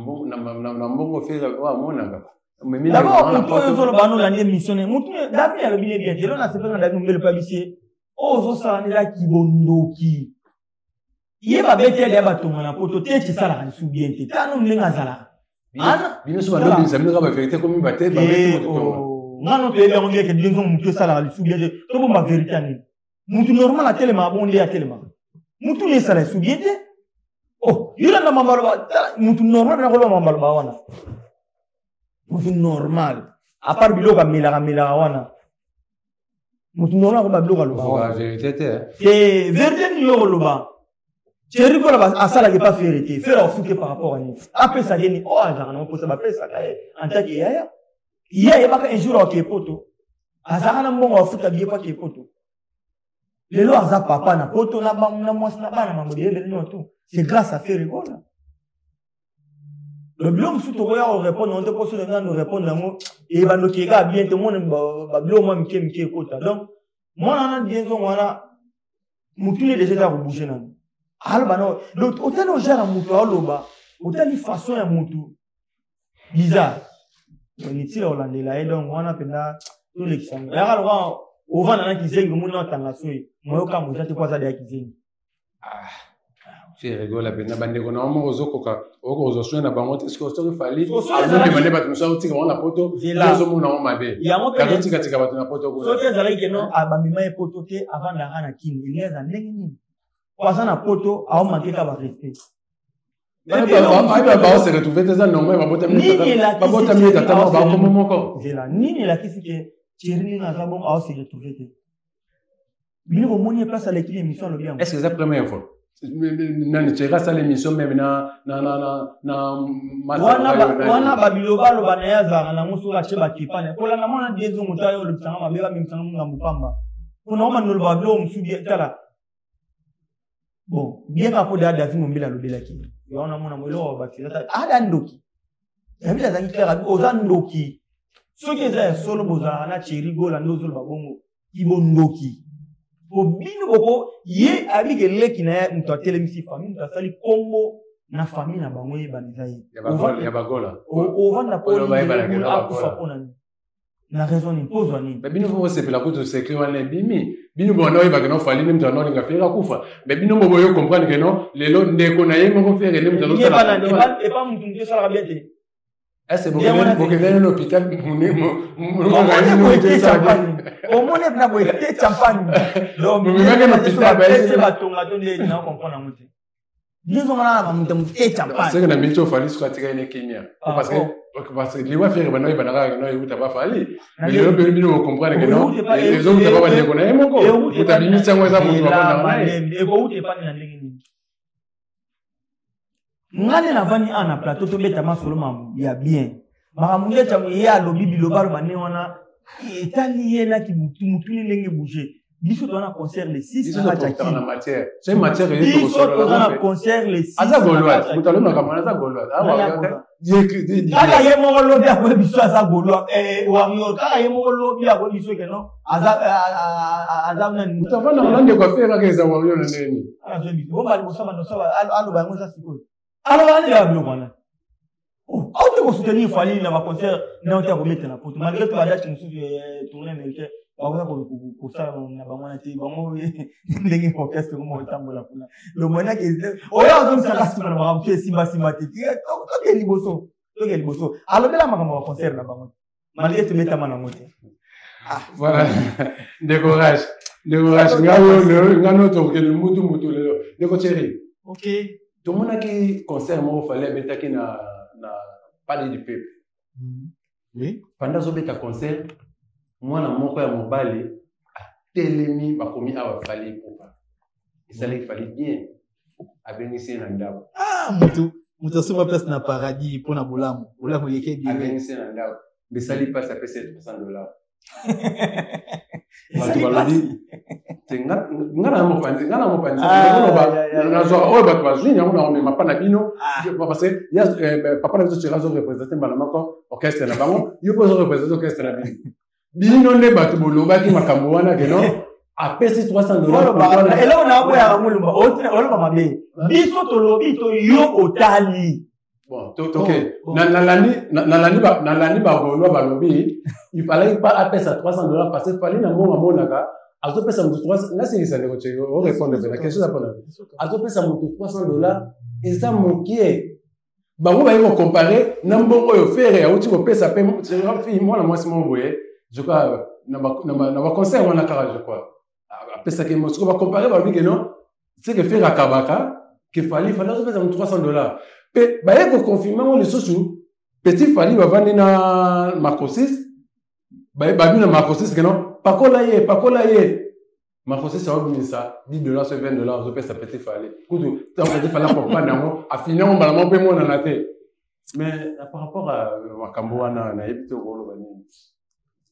mbongo Ferre oyo amonaka. D'abord motu oyo ozoloba wana, olandi émission ne motu David alobi ne bien te. Elo nasepelaka David Mombele mpe abisi ye oyo ozosala nde eza kibondoki. Ye babeteli ya batonga na Poto te, eti esalaka lisusu bien te. Tano ndenge azalaka. Bino so bandobimisa bino kaka bavérité komi bate. Nga no toyebi yango ndenge ndenge motu esalaka lisusu bien te. Tobomba vérité ya nini? Mutu normal atelemaka bongo nde atelemaka, mutu ne esala lisusu bien te. Oh, yolanda mambaloba, mutu normal mpena koloba mambaloba wana, mutu normal à part biloko amelaka melaka wana, mutu normal akoba biloko aloba wana te. Te, vérité nini yo koloba? Thierry Gola asalaka epa Ferre te. Ferre afuke par rapport a nini? Apesaka ye nini oyo azalaka nango mposa bapesaka ye en tant que yaya? Ye ayebaka un jour akee Poto, azalaka na mbongo afuta biye po akee Poto. Lelo aza papa na Poto na mwasi na bana, mambo ebele nyonso tout c'est grâce à Ferre Gola. Donc biloko mosusu tokoya korépondre yango te, mpo soki nano répondre yango ebandoki eka bien te, omona babiloko mwa mike mike ekota. Donc mwana wana bien nzongo wana, mutu ne deja eza kobouge nano, aloba na donc otali ojara mutu aoloba, otali façon ya mutu bizarre, nitila olandela ye. Donc wana mpenza tolekisa yango, yaka loka ovanda na kizengi, omoni otanga soyi moyoka moza te, po aza deya kizengi. Ferre Gola mpenza, bandeko na yo moko ozokoka okozwa soin na bango te. Soki soki Fally azondima nde bato mosusu azotika bango na Poto, ozomona yango mabe, azotikatika bato na Poto kuna. Soki ezalaki keno bamema ye Poto te, avandaka na Kini, elingi eza ndenge nini? Po aza na Poto, aomanke ka barespect. Baose retrouve te, eza normal, babotami tata moko, bakoma moko. Nzela nini elakisi ke Thierry ndenge aza bongo aose retrouve te? Bino bomoni ye place aleki na émission, alobi yango. Est ce que eza première fois nani Thierry asala émission même na Wana babiloba aloba na ye azalaka nango, soki atie bakepane kolanda mwana diezo, moto ayo olobisanga mabe, bamemisanga ngambo pamba mpona omanda oloba biloko mosusu. Tala, bon, bien kaka mpo daa David Mombele alobelaki yango, namona eloko bakisa ada ndoki. David azalaki clair, abi oza ndoki. Soki eza ya solo bozalaka na Thierry Gola nde ozoloba bongo, kibondoki po bino boko ye abiki eleki na ye, moto atelemisi famille, moto asali kombo na famille na bango, yebana eza ye. Ovanda po akufa mpona nini? Na raison nini? Mpo ozwa nini? Bino mpo bosepela kutu secret wana ebimi. Bino bona oyebaka no Fally nde moto anolinga Ferre akufa, mais bino mo boyo comprendre ke non, lelo ndeko na ye moko Ferre nde moto azosala. Epa motu motu esalaka bien te. Est-ce bokendani na hôpital? Omoni mpena boye te, champagne batonga to nde na comprendre yango te, nyonso wana na bamoto mote champagne. Seke na minti oFally soki atikali ne kimia, parce que liwa Ferre banda oyebana kaka no euta ba Fally, mais lelo mpe bino bocomprendre ke non, ezouta ba bandeko na ye moko, moto abimisi yango eza moto babandaka na ye. Ekouta epani na ndenge nini? Nga nde navandi awa na plateau, tobeta masolo ya bien, makambo nde ntango ye alobi biloba aloba nde wana. Etali ye naki mutuni ndenge bouge. Biso toza na concert le 6 na kati ya Kin. Matière. C'est matière ye Biso toza na concert le 6. Aza gaulois. Mutu alobi makambo wana aza gaulois. Kaka ye moko lobi akoyebi biso aza gaulois. Eh, warrior kaka ye moko lobi akoyebi biso ke non aza aza nani. Mutu avanda na ndeko affaire kaka eza warrior na ndenge nini? Azo biso. Bomba liboso bando so aloba yango eza sikoyo. Aloba nini ya biloko wana? Auti kosoutenir Fally na baconcert na ote akobeta na poto malgré tout badate mosusu tournée américain bakoza kosala na bango wana te, bango ndenge orchestre koma kotambola kuna lomonaki oyo azomisaka nsima na makambo te, esimbasimba te. Toke liboso, toke liboso. Alobela makambo ya baconcert na bango malgré tobetama nango te. Voilà, ndeko Rach, ndeko Rach, ngai ngano tokokende mutu mutu lelo. Ndeko Thierry. Ok. Tomonaki concert moko Fally abetaki na Palais du Peuple. Oui. Pendant azobeta concert, mwana moko ya mobali atelemi, bakomi awa Fally Ipupa. Esalaki Fally bien, abengisi ye na ndako. Ah, mutu mutu asomba place na paradis mpo na bolamu, bolamu eleki ebele. Abengisi ye na ndako, besali mpasi, apesi ye $300. Bato balobi te nga na mopanzi, nga na mopanzi nazwaka oyo bato bazwi yango na komema mpa na bino, parce que papa na biso Thierry azoreprésente mbala moko orchestre na bango, yo mpe ozoreprésente orchestre na bino. Bino nde bato bolobaki makambo wana ke non, apesi $300. Eloko na okoyaka molumba oloba mabe, biso tolobi to yo otali. Bon, toke nalandi bagaulois balobi il fallait pas apesa $300 parce que Fally na mbongo amonaka azopesa motu. Nasilisa, ndeko Thierry, orépondre mpe na question eza mpona azopesa motu $300 eza mokie. Bango baye kocompare na mbongo oyo Ferre awuti kopesa mpe fille, mwana mwasi moko boye, je crois na baconcert wana kaka, je crois apesaki mo. Siko bacompare, balobi ke non, c'est que Ferre akabaka ke Fally. Fally azopesa motu $300 mpe baye koconfirme yango lisusu. Petit Fally bavandi na Makosis, babi na Makosis ke non, pakola ye, pakola ye. Makosis aobimisa $10 so $20, azopesa petit Fally. Kutu ntango petit Fally akopanda yango, afini yango mbala moko mpe monana te. Mais par rapport à makambo wana, nayebi te okoloba nini.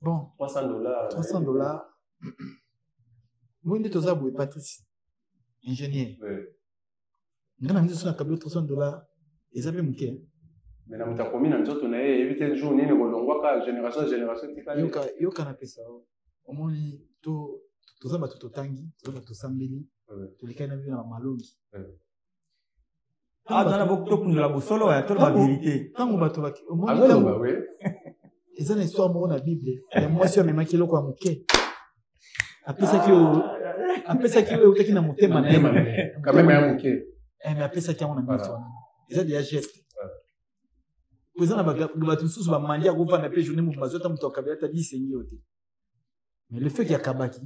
Bon, $300. $300, moi nde toza boye, Patrice ingénieur, nga na miso na kabilo $300 eza mpe moke. Mais na moto akomi na nzoto na ye, eyebi te jour nini kolongwaka génération génération tikali. Yoka, yoka, napesa omoni to toza bato totangi, toza bato tosambeli, tolikani na bino na malongi. Tozala tokundela bosolo ya toloba vérité. Ntango bato omoni eza na histoire moko na Bible ya mwasi oyo amemaki eloko ya moke, apesaki oyo, apesaki oyo eutaki na motema na ye. Mais apesaki yango na miso wana, eza deya geste. Po eza na bato mosusu bamandi akovanda mpe journée mobimba, azwi ata moto akabela ata bisengi yo te. Mais le fait qu'il akabaki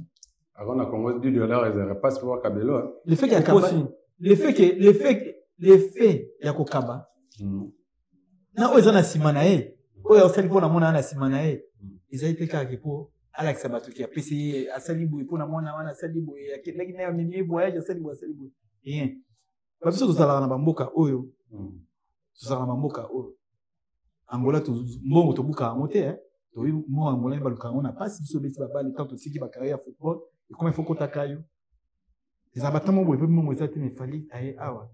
Avant na Congo, $10 ezalaka mpasi mpo bakabelo. Le fait qu'il akaba, le fait ya kokaba na oyo eza na nsima na ye, oyo asali mpo na mwana wana na nsima na ye, ezali mpe kaka mpo alakisa bato ke apesi ye, asali boye mpo na mwana wana, asali boye, akendaki na ye, amemi ye voyage, asali boye, asali boye. Rien. Babiso tozalaka na bamboka oyo, tozalaka na bamboka oyo Angola, mbongo tobuka yango te. Toyebi mo Angola baluka yango na mpasi. Biso obeti babale, ntango tosiki bacarrière ya football, ekoma ifo kotaka yo eza batango boye mpe mbongo eza te. Mais Fally aye awa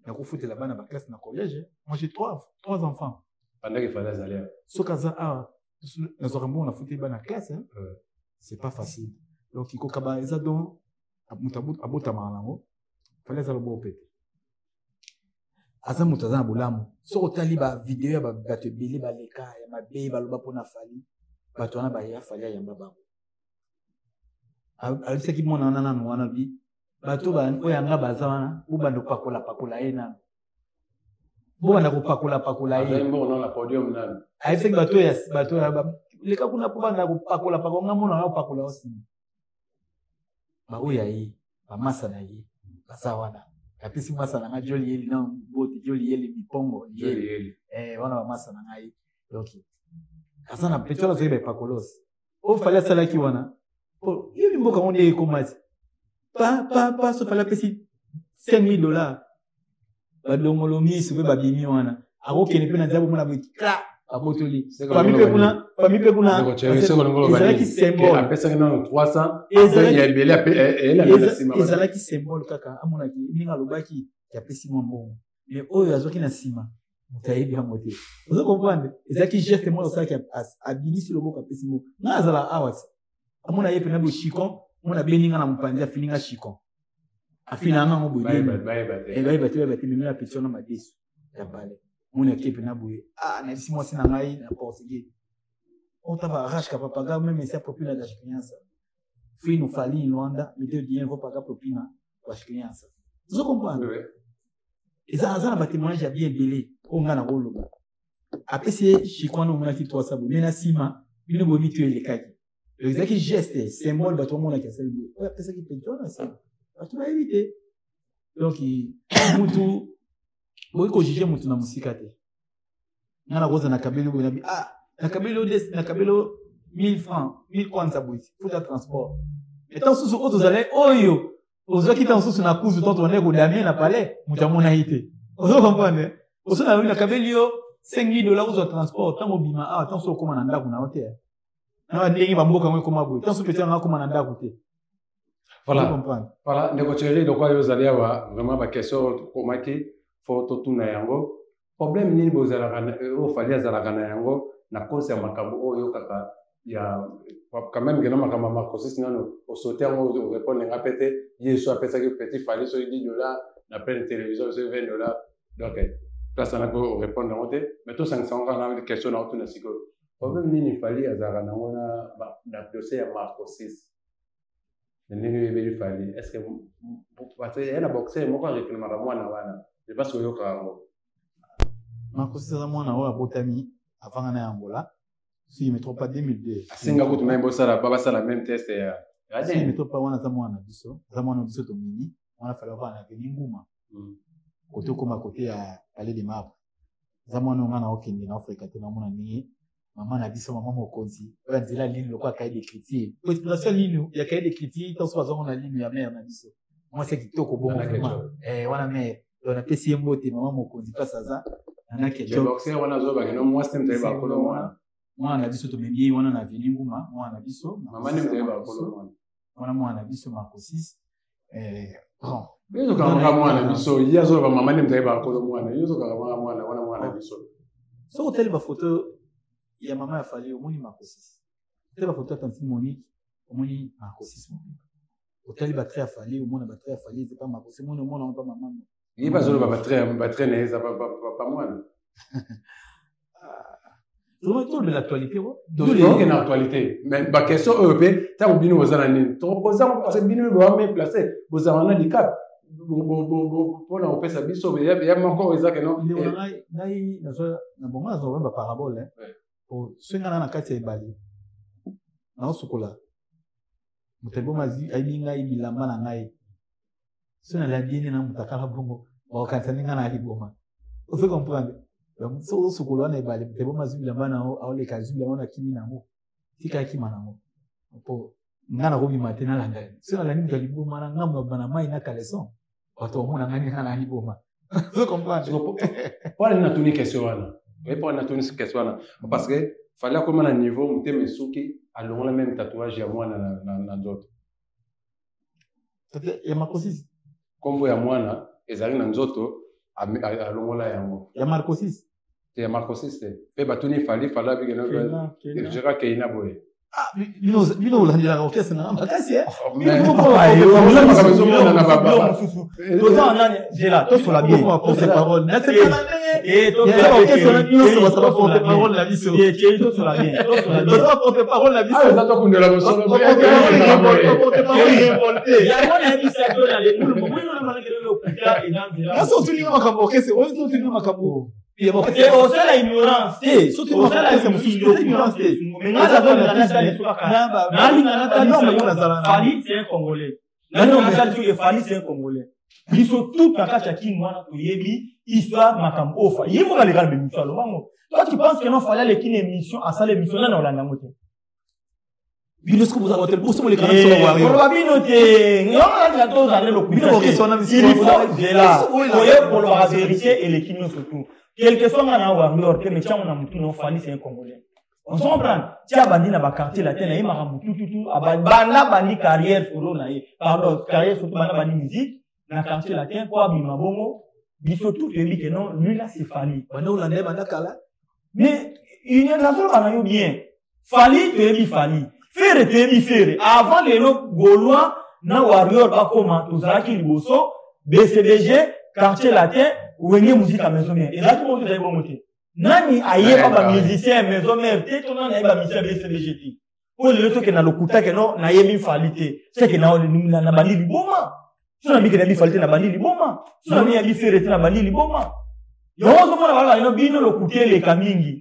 ya kofutela bana baclasse na collège. Moi, j'ai trois enfants. Pendant Fally azali awa. Soki aza awa, nazwaka mbongo, nafuteli bana classe. C'est pas facile. Donc kokaba eza don, moto abotamaka nango. Fally aza loboko pete, aza moto aza na bolamu. Soki otali bavideo ya bato ebele baleka ya mabe, baloba mpona Fally, bato wana baya, Fally ayamba bango. Alobisaki mwana wana nanu wana bi bato oyo yanga baza wana, bobanda kopakola pakola ye nanu, bobanda kopakola pakola ye. Ayebisaki bato oyo, bato leka kuna mpo banda kopakola pakola nga mona kopakola osima. Baoyo ya ye, bamasa na ye baza wana. Napesi masa na ngai Joli Yeli na mbote, Joli Yeli Mipongo Yeli, wana bamasa na ngai. Donc aza na petit wana, azoyeba epakolosi oyo Fally asalaki wana. Yebi mboka ngo ndenge ekomati pa pa pa. So Fally apesi $5000, badongolo miso mpe babimi wana, akokende mpe na nzela, bomona boye kla. Abotoli famille mpe kuna, famille mpe kuna. Ezalaki symbole, apesaki nano 300 ya ebele. Ezalaki symbole kaka, amonaki ndenge alobaki, apesi mwa mbongo, mais oyo azwaki na nsima, moto ayebi yango te. Ozo comprendre? Ezalaki geste moko asalaki, abimisi loboko, apesi mbongo. Ngai azala awa ti amona ye mpena boye chicon, mona abendi nga na mopanzi, afini nga chicon, afini nga yango boye, bayeba te, bayeba te, memela petit wana madesu ya bale. Moni ake mpena boye, ah, nayebisi mwasi na ngai na portugais: "On tava arrache para pagar mesmo essa propina das crianças. Fui no Fali em Luanda, me deu dinheiro, vou pagar propina para as crianças." Ozo comprendre? Eza aza na batémoignage ya bien ebele oyo ngai nakoloba. Apesi ye chikwana, omonaki 300 boye, me na nsima bino boyebi to elekaki. Ezalaki geste symbole, bato bamonaki asali boye, oyo apesaki penti wana nsima bato bayebi te. Donc mutu boyi kojuge mutu na mosika te. Nga nakoza nakabeli boye, nabi ah, nakabeli yo, nakabeli yo 1000 francs, 1000 kwanza boye, futa transport. Etant mosusu oyo tozalaki, oyo ozwaki ntango mosusu na kuzu, ntango tobandaki kodamie na palais, moto amonaki te. Ozo comprendre? Oso na nakabeli yo 5000 dollars, ozwa transport ntango obima awa, ntango mosusu okóma na ndako na yo te. Na ndenge bamboka yango ekóma boye, ntango mosusu peti yanga akóma na ndako te. Voilà, ndeko Thierry, lokola yo ozali awa, vraiment baquestion oyo tokomaki, fo totuna yango. Problème nini bozalaka, oyo Fali azalaka na yango na cause ya makambo oyo oyokaka ya quand même kena makambo ya Marcosis? Nano osote yango, orépondre nga mpe te. Ye so apesaki petit Fali soki 10 $ na pleine télévision, soki 20 $. Donc place wana mpe orépondre yango te, mais tosangisa yango kaka na question na otuna sikoyo. Problème nini Fali azalaka nango na dossier ya Marcosis, na ndenge oyebeli Fali? Est ce que parce que ye na boxer moko areklamaka mwana wana, je pense oyokaka yango? Marcosis aza mwana oyo abotami avanga na Angola, si je me trompe pas, 2002. Asenga kutu même bosala, basala même test ya Si je me trompe pas, wana aza mwana na biso, aza mwana na biso tomini wana. Fali avanda na avenue Nguma, kote okóma kote ya Palais de Marbre. Aza mwana oyo nga na okende na Afrika te, naomona ndenge mama na biso, mama mokonzi oyo ya nzela lino lokola cahier d'écriture, inspiration lino ya cahier d'écriture, ntanso bazwango na lino ya mare na biso, mwasi ya kitoko bongo vraiment. Wana mare, donc napesi ye mbote, mama mokonzi, place aza. Nana Ketchup wana azobakeno mwasi te, moto bakolo mwana. Mwana na biso tomemi ye wana na avenue Nguma, mwana na biso. Mama nde moto bakolo mwana. Wana mwana na biso Marcosis. Bon. Ezokaka mwana biso, ye azoloba mama nde moto ayebaka kolo mwana, ye ozokaka mwana wana, mwana biso. Soki otali bafoto ya mama ya Fali, omoni Marcosis. Otali bafoto ya tantine Monique, omoni Marcosis mobimba. Otali batrait ya Fali, omona batrait ya Fali eza pa Marcosis, omoni, omona ngo pa mama. Ye bazoloba batrait na ye eza pa mwana. Tolobela actualité. Toke na actualité, mais baquestion oyo mpe, ntango bino boza na nini, tokopoza, parce que bino boa mieux placé, bozala na likap mpona kopesa biso ya moko eza keno. Ngai nazwa na bongo, nazwa baparabole. Soki ngai na kati ya ebale naosukola, moto eboma ayebi ngai bilamba na ngai, so nalandi ye nde na moto akala bongo, bakokanisa nde ngai na liboma. Ozo comprendre? Donc soki ozosukola wana ebale, moto eboma azwi bilamba na aoleka, azwi bilamba na kimi nango, tika akima nango, po ngai nakobima te nalanda ye. So nalandi moto ya liboma na ngambo na mai na caleçon, bato bamona ngai nde ngai na liboma. Ozo comprendre? Mpona nini natuni question wana? Oye, mpona natuni question wana, parce que Fali akoma na niveau motema esuki, alongola même tatouage ya mwana na nzoto. Ya Marcosis? Nkombo ya mwana ezali na nzoto, alongola yango. Ya Marcosis? Te, ya Marcosis te. Mpe batuni Fali, Fali abikejeka keina boye. Bino olandelaka orchestre nanga makasi. Toza nani, zela tosola bien. Porte-parole, nasepela ndenge orchestre nyonso basala porte-parole na biso. Tosola bien. Toza porte-parole na biso. Eza tokundela bosolo. Yango nayebisa to na Nyonso otuninga makambo orchestre oyo, otuninga makambo. Osala ignorance te, soki osala mosusu ignorance te. Nalinga natalisa, Fali c'est un Congolais. Nalinga natali soki Fali c'est un Congolais. Biso tout na kati ya Kini wana toyebi histoire, makambo oyo Fali ye moko aleka na bémission, alobango. Toi, tu penses que non, Fali aleki na émission, asala émission nani olanda yango te? Bino soki bozala hotel boso boleka na biso. Koloba bino te, ngonga tozala bino orchestre wana. Zela oye, kolobaka vérité eleki nyonso. Tu Quelque soit nga na warrior te, mais tiango na mutu no, Fally c'est un Congolais. On se comprend? Tia bandi na baquartier latin na ye, makambo tututu, banda bandi carrière solo na ye, pardon, carrière surtout banda bandi musique na quartier latin po abima bongo, biso tout toyebi ke non, lui là c'est Fally. Banda olanda ye banda kala. Mais nazoloba na yo bien, Fally toyebi Fally, Ferre toyebi Ferre avant lelo Gaulois na Warrior bakoma. Tozalaki liboso BCBG, quartier latin, Wenge Musica Maison Mère. Ezalaki bongo, tozali bongo te. Nani ayeba bamusicien ya Maison Mère te, to nani ayeba musicien ya BCBG te? Mpo lelo tokende na lokuta ke no nayebi Fally te, seke na bandi liboma. So na bike nayebi Fally te, na bandi liboma. So na nayebi Ferre te, na bandi liboma. Yango ozomona bala bino bino lokuta eleka mingi.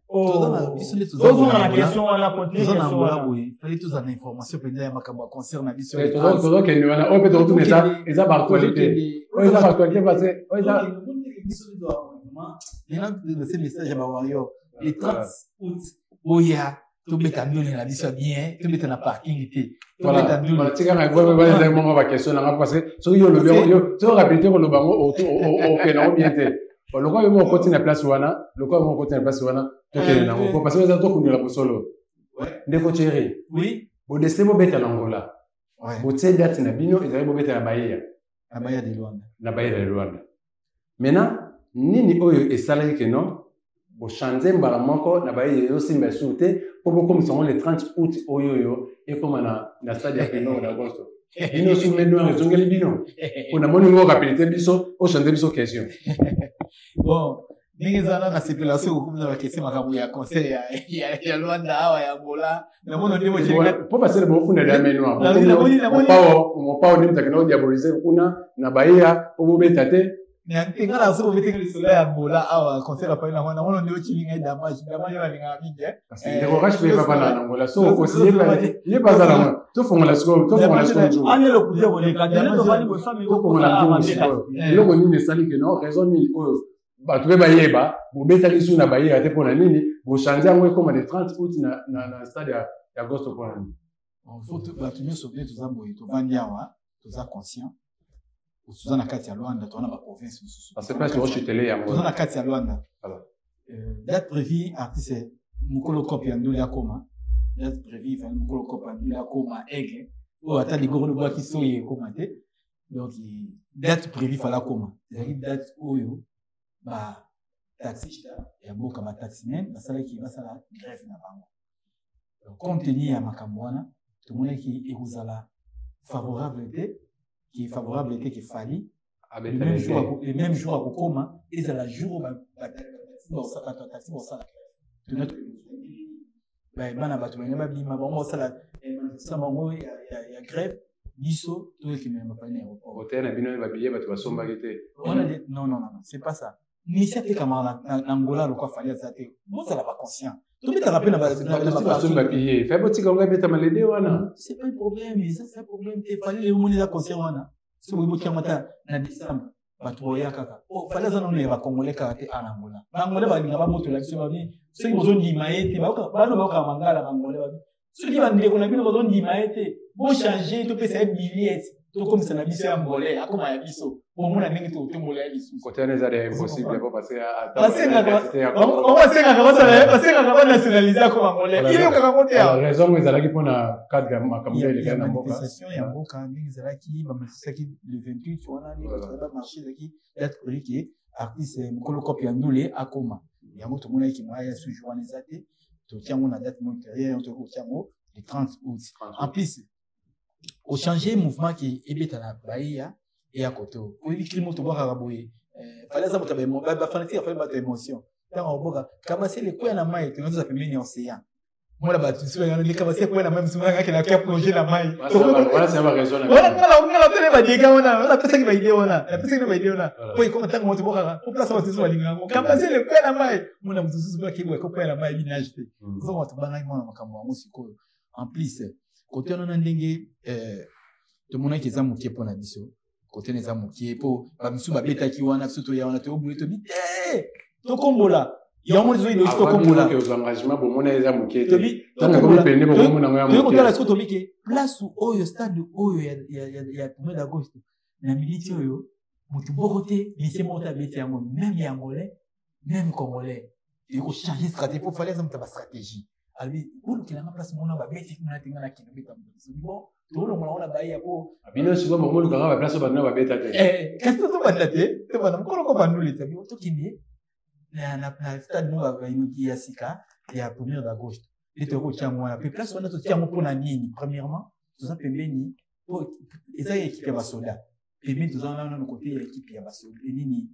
Tozonga na question wana, continue question wana. Boye fallait tozala na information mpenza ya makambo ya concert na biso. Tozokende wana, oyo mpe tozotuna, eza baactualité, oyo eza baactualité, parce que oyo eza Maintenant, ce message ya bawarrior, le 30 août, boya tobeta ndole na biso ya bien, tobeta na parking te, tobeta ndole. Tikaka ezali moko baquestion nanga, parce que soki yo olobi yango, soki rapidité koloba yango, okende yango bien te. Lokola yo moko okoti na place wana, lokola moko okoti na place wana, tokende nango po parce que eza tokundela bosolo. Ndeko Thierry, oui. Bodécider bobeta na Angola, botie date na bino ezali bobeta na Bayeya. Na Baia de Luanda. Na Baia de Luanda. Maintenant, nini oyo esalaki ke non, bochange mbala moko na baye ezosimba esusu te, mpo bokomisa yango le 30 août oyo ekóma na stade ya Primeiro de Agosto? Bino su main noire ezongeli bino, mpo namoni ngo rapidité biso ochange biso question. Bon, ndenge eza wana, nasepela soki okomisa baquestion makambo ya concert ya Luanda awa, ya Angola. Namoni nde mpo basele bofunda ya main noire, mopao nde mutakenda odiabolize kuna na Baia mpo bobeta te. Nga na soki obetenga lisolo ya Angola awa, concert apali nango, namoni nde otili ngai damage, damage balingaka mingi. Ndeko Rash mpe papa na Angola, so okosi ye baza nango. Tofongola sikoyo, tofongola sikoyo. Tofongola nzungu sikoyo. Eloko nini esali ke non, raison nini oyo bato mpe bayeba bobetaki su na bayeba te? Mpo na nini bochange yango ekóma le 30 août na stade ya Agosto? Mpo na nini? Bato nyonso mpe toza boye, tovandi awa, toza conscient, toza na kati ya Luanda, toza na baprovince mosusu. Parce que place oshutele yango. Toza na kati ya Luanda. Date prévue, artiste mokolo cope ya nduli akoma, date prévue Fally mokolo cope ya nduli akoma, aigle oyo ata ligoro lobwaki soyi ekoma te. Donc date prévue Fally akoma ezalaki date oyo bataxiste ya mboka, bataximen basalaki, basala grève na bango. Donc compte tenu ya makambo wana, tomonaki ekozala favorable te, ki favorable te ke Fally le même jour akokoma, ezala jour bato ya taxi bakosala. Bana bato balingi babima, bango basala manifestation bango ya grève, biso toyokende bapali na aéroport. Hotel na bino, babillet bato basombaki te. Non, non, non, c'est pas ça. Misi atekamaka na Angola lokwa Fally aza te. Bozala baconscient, tobetaka mpe na basombi babillet, fai botika ngo ebetama lede wana. C'est pas un problème, eza c'est un problème te. Fally lelo omoni eza concert wana, so boyi botiango ata na décembre, bato boya kaka. Fally aza nano ya bacongolais kaka te. Ana Angola, baangolais balinga babotola biso. Babi soki bozondima ye te, bano bayokaka mangala. Bangolais babi soki bandeko na bino bazondima ye te, bochange, topesa ye billet, tokomisa na biso ya ngolais, akoma ya biso, bomona ndenge tokotombola ye lisusu. Kote wana eza impossible po parce Basengaka banationalize, akoma ngolais, yeyokaka ngo te. Raison ngo ezalaki mpona cadre ya makambo elekaki na mboka. Manifestation ya mboka ndenge ezalaki, bamanifestaki le 28 wana, bamarché ezalaki date prévu ke artiste mokolo cope ya ndule akoma. Yango tomonaki moya ya su jour wana eza te, totia yango na date moko ultérieure, yango tokoki kotia yango le 30 août. En plus, ochange mouvement ke ebeta na Baia, eya kote oyo oyebi crime tobwakaka boye. Fally aza moto bafanatique, afali bato émotion. Ntango oboka kabasele ekwea na mai, tongi toza pembeni ya océan, mona bato mosusu bayanga kabasele ekwea na mai, mosusu bayanga akenda plonge na mai. Wana tele badega wana, napesaki baidée wana, napesaki na baidée wana po ekoma ntango moto bokaka po place bato mosusu balinga yango, kabasele ekwea na mai, mona moto mosusu bakebwa ekokwea na mai binage te. Ozonga bato bangai mona makambo yango sikoyo. En plus, kote wana na ndenge tomonaki eza moke mpo na biso, kote wana eza moke mpo bamisusu babetaki wana, biso toya wana, toyobule, tobi te, tokombola yango moni tozoyi losi, tokombola. Engagement bomona eza moke te. Toyokotala siko, tobi ke place oyo, stade oyo ya Premier d'Agosto, na miniti oyo motu moko te, lycée moko te abeti yango, même ya angolais. Même Congolais ekochange stratégie po Fally aza moto ya bastratégie. Alobi bolukelanga place mona babeti kuna te, nga nakende obeta moto. Bon, tolongola ngo na baye po bino sikoyo bokolukaka baplace oyo bana babeta te. Kasi tobanda te, tobanda mokolo ko banduleta bino, tokende na stade mo bayoki ya sika ya première d'agosto nde toyaki kotia yango wana. Mpe place wana totia yango mpona nini? Premièrement, toza pembeni po eza ya ekipe ya basoda. Pembeni toza wana nano kote ya ekipe ya basoda nini.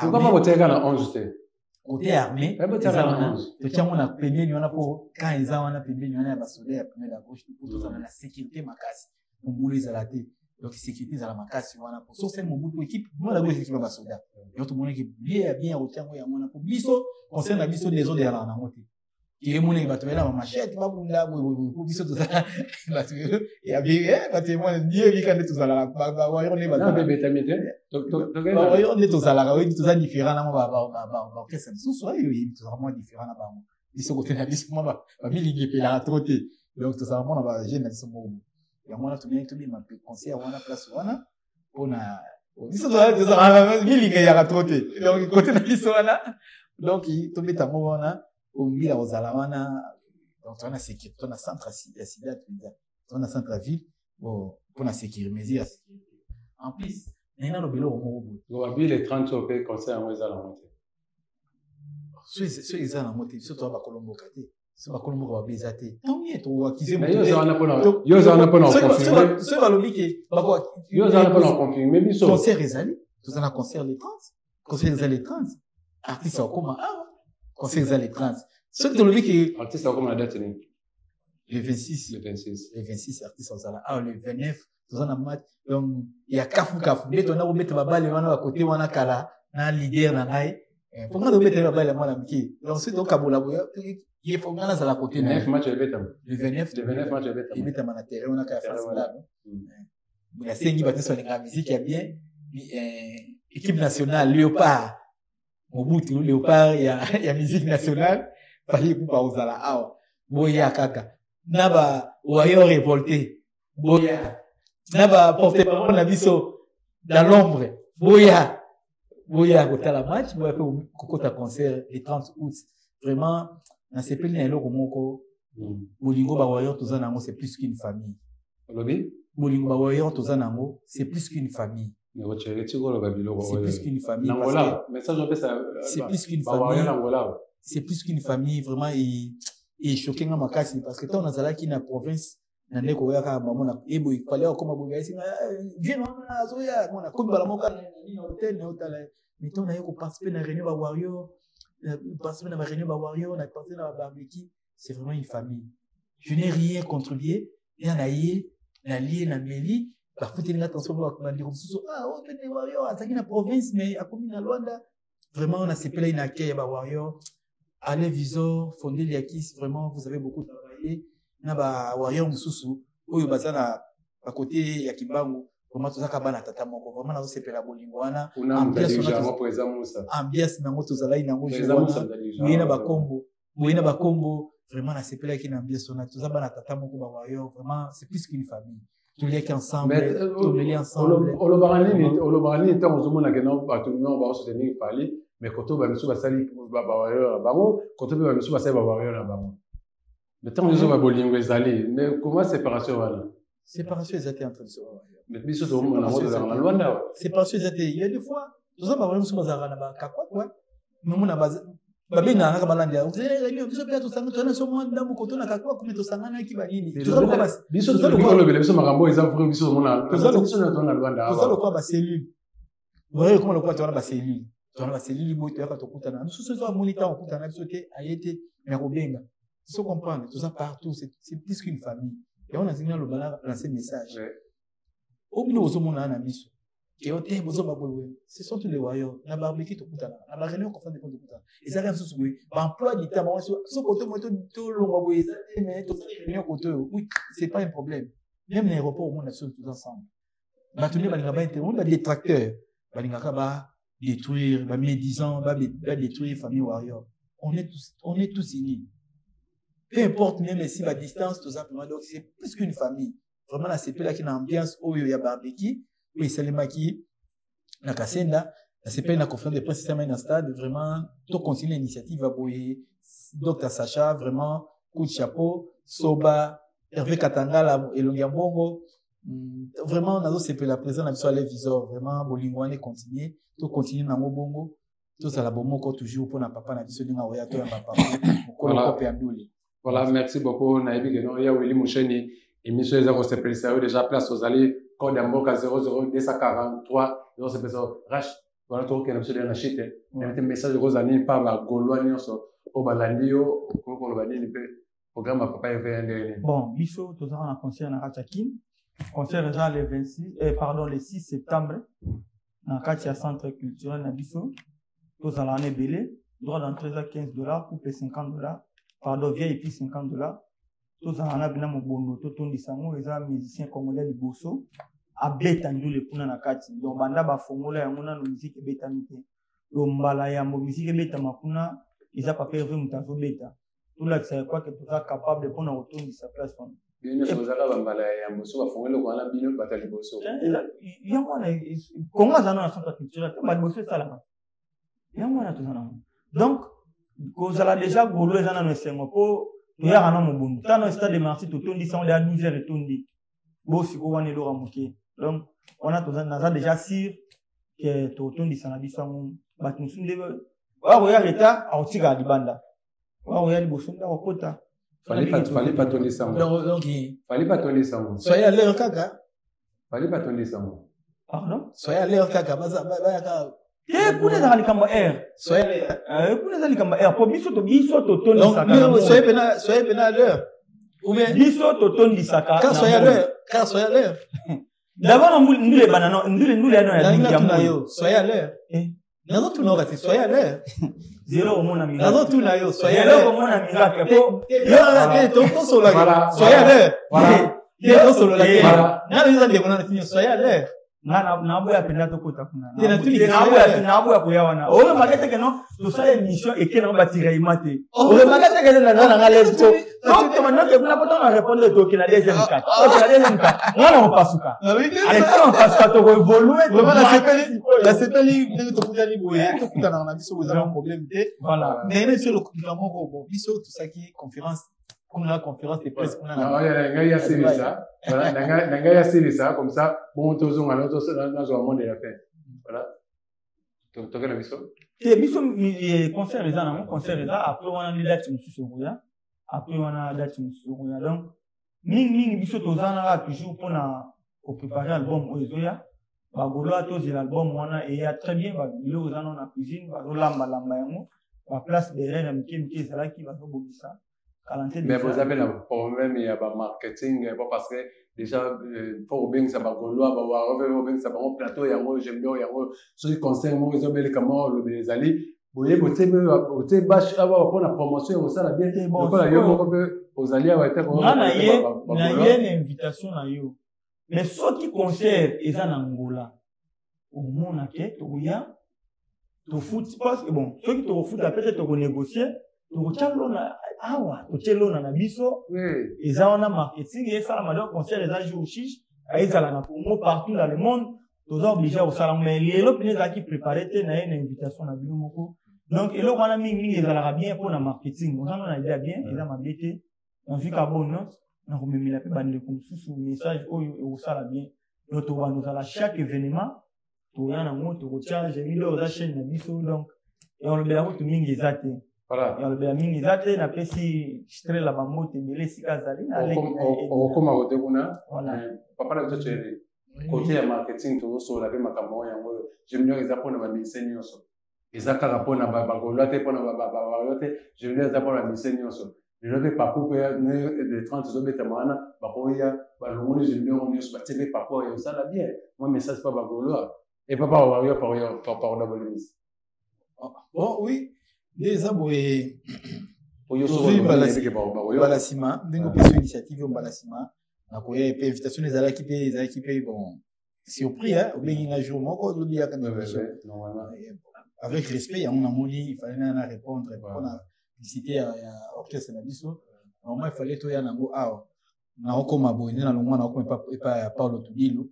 Pourquoi pas botiaka na 11 te? Kote ya armée eza wana, totia yango na pembeni wana mpo kan eza wana pembeni wana ya basoda ya première d'agosto, mpo tozala na sécurité makasi, mobulu ezala te. Donc sécurité ezala makasi wana po so sene mobutu équipe mwana gauche, équipe ya basoda. Yango tomonaki bien ya bien ya kotia yango yango wana, po biso concert na biso désordre ezalaka nango te. Emonaki bato bayela bamachete babunda boyeboye, po biso tozala bato ya bato yebika nde tozalaka bawayo nde bawayo nde tozalaka. Oyebi, toza différent na mwa baorchestre mosusu oyo. Oyebi, tozalaka mwa différent na bango. Biso kote na biso mwa bamilingi epelaka trop te. Donc tozalaka mwa na bajeune na biso moko. Yango wana tomingi tobima mpe concert wana place wana, mpona biso tozalaka milinga eyaka trop te. Donc kote na biso wana, donc tobeta yango wana, ombila kozala wana. Donc toza na sécurité, toza na centre ya sida mpenza, toza na centre ya ville. Bon, mpona sécurité, mesure ya sécurité. En plus, naye naloba eloko moko boye. Babile 30 oyo mpe concert yango eza nango te. So eza nango te, biso toza bakolomboka te. So bakolomboka babe eza te, tant mieux, tokoakize. Yo oza wana mpona soki balobi ke yo oza wana mpona confirme biso. Concert ezali, toza na concert le 30. Concert eza le 30, artiste akokoma awa. Concert eza le 30. Soki tolobi ke artiste akokoma na date nini? Le 26. Le 26. Le 26 artiste azala awa. Le 29 toza na match, donc ya kafu kafu nde tona kobeta babale wana bakote wana kala na leader na ngai, mpo nga tobeta babale ya mwana moke. Donc soki tokabola boye, ye fo nga nazala kote na ye. Match ebetama le 29. Le 29 match ebetama. Ebetama na terrain wana kaka ya France Ndano. Nasengi bato nyonso balingaka musique ya bien, équipe nationale Léopard Mobutu, Léopard ya musique nationale, Fally Ipupa kozala awa. Boya kaka na ba warrior révolté, boya na ba porte parole na biso dans l'ombre, boya, boya kotala match, boya mpe kokota concert le 30 août. Vraiment nasepeli na eloko moko: bolingo bawarrior toza nango, c'est plus qu'une famille. Olobi? Bolingo bawarrior toza nango, c'est plus qu'une famille. C'est plus qu'une famille. C'est plus qu'une famille, c'est plus qu'une famille. Vraiment echoquer nga makasi, parce que ntango nazalaki na province na nde koya kaka bamona eboye, fallait akoma boye, esinga vie wana azoya mona komi bala moko na hotel na otala. Mais ntango naye koparticipe na réunion bawarrior, participe na baréunion bawarrior, na participe na babarbecue, c'est vraiment une famille. Je n'ai rien contribué ya na ye, na lie na meli, bafuteli nga transport. Bandeko mosusu, ah, oyo pene warrior azalaki na province mais akomi na Lwanda. Vraiment nasepelaki na accueil ya bawarrior. Alain Visor, Fondé Liakis, vraiment vous avez beaucoup travaillé na bawarrior mosusu oyo baza na bakote ya Kimbangu. Vraiment tozaka bana tata moko. Vraiment nazosepela bolingo wana, ambiance nango tozalaki nango boye na bakombo, boye na bakombo. Vraiment nasepelaki na ambiance wana. Toza bana tata moko bawarrior. Vraiment, c'est plus qu'une famille. Toliaki ensemble, tomeli ensemble. Olobaka nini, olobaka nini ntango ozomona ke no bato no baosoutenir Fally, mais koto bamisu basali bawarrior na bango, koto mpe bamisu basali bawarrior na bango? Mais ntango nyonso babolingo ezali, mais comment séparation wana? Séparation eza te entre biso bawarrior. Mais biso tozomona yango, tozalaka na Lwanda. Séparation eza te. Il y a des fois toza bawarrior mosusu bazalaka na bakakwakwa, nomona babengaka kaka balandi réunion. Biso mpe tosanga, toza so mwa ndambo koto na kakwa kumi, tosanganaki banini. Biso tolobela biso makambo eza vrai. Biso tomona biso na Lwanda. Toza lokola bacellule oyo ekoma lokola toza na bacellule, toza na bacellule boye. Toyaka tokutana mosusu, ezo amoni ntango okutana biso te, aye te, mais kobenga so comprendre. Toza partout, c'est plus qu'une famille. Yango nazingi naloba, na lancer message oyo bino bozomonana na biso keyo te, bozoba boye. Ce sont tous les warriors. Na barbecue tokutanaka, na baréunion conférence de tokutana. Ezalaka mosusu boye, baemploi du temps bango so kote moye tolongwa boye eza te, mais tosali réunion kote oyo. Oui, c'est pas un problème. Même na aéroport omona biso tous ensemble. Bato nde balingaka bainterrompre, badétracteur balingaka badétruire, bamédisant, badétruire famille warrior. On est tous, on est tous unis, peu importe même si badistance, toza vraiment. Donc c'est plus qu'une famille. Vraiment nasepelaki na ambiance oyo ya barbecue oyo esalemaki na Kasenda. Nasepeli na conférence de presse esalamaki na stade. Vraiment tocontinue initiative ya boye. Dr Sacha, vraiment coup de chapeau. Soba Hervé Katangala, elongi ya mbongo. Vraiment nazosepela président na biso Ale Visor. Vraiment bolingo wana econtinue, tocontinue nango bongo, tozala bomoko toujours mpona papa na biso ndenge akoya toyamba papa mokolo kope ya ndule. Voilà, merci beaucoup. Nayebi ke no ya Willy Musheni, émission eza kosepelisa yo déjà place ozali, code ya mboka 00243 ezosepelisa yo. Rash, wana tokokende biso deja na shite. Nayebi te message ekozala nini mpa bagaulois nyonso oyo balandi yo, okoki koloba nini mpe programme ya papa Hervé ya ndenge nini? Bon, biso tozalaka na concert na kati ya Kin. Concert eza le 26, pardon, le 6 septembre na kati ya centre culturel na biso. Tozala wana ebele. Droit d'entrée eza 15 $, couple 50 $, pardon, VIP 50 $. Tozala wana bina mobondo, totondisa yango. Eza musicien congolais liboso abeta ndule kuna na kati. Donc banda bafongola yango, nano musique ebetami te. Donc mbala yambo musique ebetama kuna eza papa Hervé moto azobeta. Tolakisa kwake toza capable mpona kotondisa place wana. Bino nyonso bozalaka bambala ya yambo so bafongoli eloko wana, bino bato ya liboso. Yango wana, Kongo aza na centre culturel te, baliboso esalama. Yango wana toza nango. Donc kozala déjà golo eza nano esengo, mpo toyaka na mobundu tano stade de Martyr, totondisi yango deya 12 heures etondi. Bo sikoyo wana eloko ya moke. Donc wana toza, naza déjà sûr ke totondisa na biso yango. Bato mosusu nde oya koya retard, akotikala libanda. Oya koya liboso nde akokota. Fally patondisa ngo. Donc Fally patondisa ngo. Soyez à l'heure kaka. Fally patondisa ngo. Pardon? Soyez à l'heure kaka, bayaka. Te, kuna ezalaka likambo ya air. Soyez à l'heure. Kuna eza likambo ya air, po biso totondisaka. Donc soyez pena à l'heure ou bien Biso totondisaka. Car soyez à l'heure, car soyez à l'heure. D'abord na ndule ebanda no ndule ya no ya Nalingi ya natuna moi. yo, soyez à l'heure. Eh. Nazotuna yo kasi, soyez à l'heure. Zelo omona miracle. Nazotuna yo, soyez à Zelo l'heure. omona miracle po Tosolola. Voilà. Soyez à l'heure. Voilà. Te, tosolola te. Voilà. Nga naza ndeko na natuni yo, soyez à l'heure. Nga naboya mpenza tokota kuna. Te, natuni Te, ke naboya, naboya koya wana. Oremarke te ke non, tosala émission eke nango batiraillement te. Oh. Oremarke te ke naza nanga lese po tokema noke kuna, po ntango na répondre, toke na deuxième cas, toke na deuxième cas, nga na kopasuka. Ale, ntango kopasuka, tokoévolue. Vraiment nasepeli ndenge tokutani boye, tokutanaka na biso boye, eza na problème te. Voilà. Ndenge na biso lokuta moko. Bon, biso tosalaki conférence kuna, conférence de presse kuna na Na ngai ya silisa. Voilà, na ngai ya silisa comme ça bongo tozonga nazwa monde de la fin. Voilà, toke na biso. Te, biso concert eza nango, concert eza après wana nde date mosusu ekoya, après wana date mosusu ekoya. Donc mingimingi biso toza na kaka toujours mpona koprépare album oyo ezoya. Bagaulois tozela album wana eya très bien. Biloko eza nano na cuisine, bazolambalamba yango, baplace derrière ya mike mike ezalaki, bazobongisa kala te. Mais boza mpe na problème ya bamarketing po parce que déjà mpo kobengisa bagaulois, bawarrior mpe kobengisa bango plateau yango jembe yango, soki concert moko ezobeleka moko olobela ezali boye, botie bâche awa mpona promotion ekosala bien. Te, bon, lokola yo moko mpe ozali awa ete nga na ye na invitation na yo, mais soki concert eza na Ngola, omona ke tokoya tofuti, parce que bon, soki tokofuta peut-être tokonégocie, tokotya lona awa, totie lona na biso. Eza wana marketing esalama. Donc concert eza jour chiche, ezala na Congo, partout dans le monde, toza obligé ya kosala. Mais lelo mpena ezalaki préparé te na ye na invitation na bino moko. Donc eloko wana mingimingi ezalaka bien mpona marketing. Oza no na idée ya bien, eza mabe te. Nazwi ka bonne note na komemela mpe bandeko mosusu message oyo ekosala bien. Donc tokobanda kozala chaque événement, toya nango, tokotia jemilo, oza chaîne na biso. Donc elobela kutu mingi eza te. Elobela mingi eza te. Napesi Strela bambote ebele esika azali na leki na ye Edina. Okokoma kote kuna. Voilà. Papa na biso Thierry, côté ya marketing tozosola mpe makambo oyo yango oyo jemino eza mpona bamusicien nyonso, eza kaka mpona bagaulois te, mpona bawarrior te. Jemino eza mpona bamusicien nyonso. Lelo mpe papu mpe le 30 ezobetama wana, bakoya balongoli jemino nyonso, batie mpe papu oyo osala bien. Mwa message mpa bagaulois e papa bawarrior, pardon, bolimisi. Bon, oui, nde eza boye. Oyo Tozwi mbala nsima ndenge opesi initiative oyo, mbala nsima nakoya. Epe invitation ezalaki mpe bon, surpris hein, obengi nga jour moko, olobi yaka na émission. Avec respect, yango namoni il fallait na répondre mpona publicité ya orchestre na biso. Normalement il fallait toya nango awa. Nakokoma boye nde nalongwa, nakokoma epa ya Paulo Tudilu,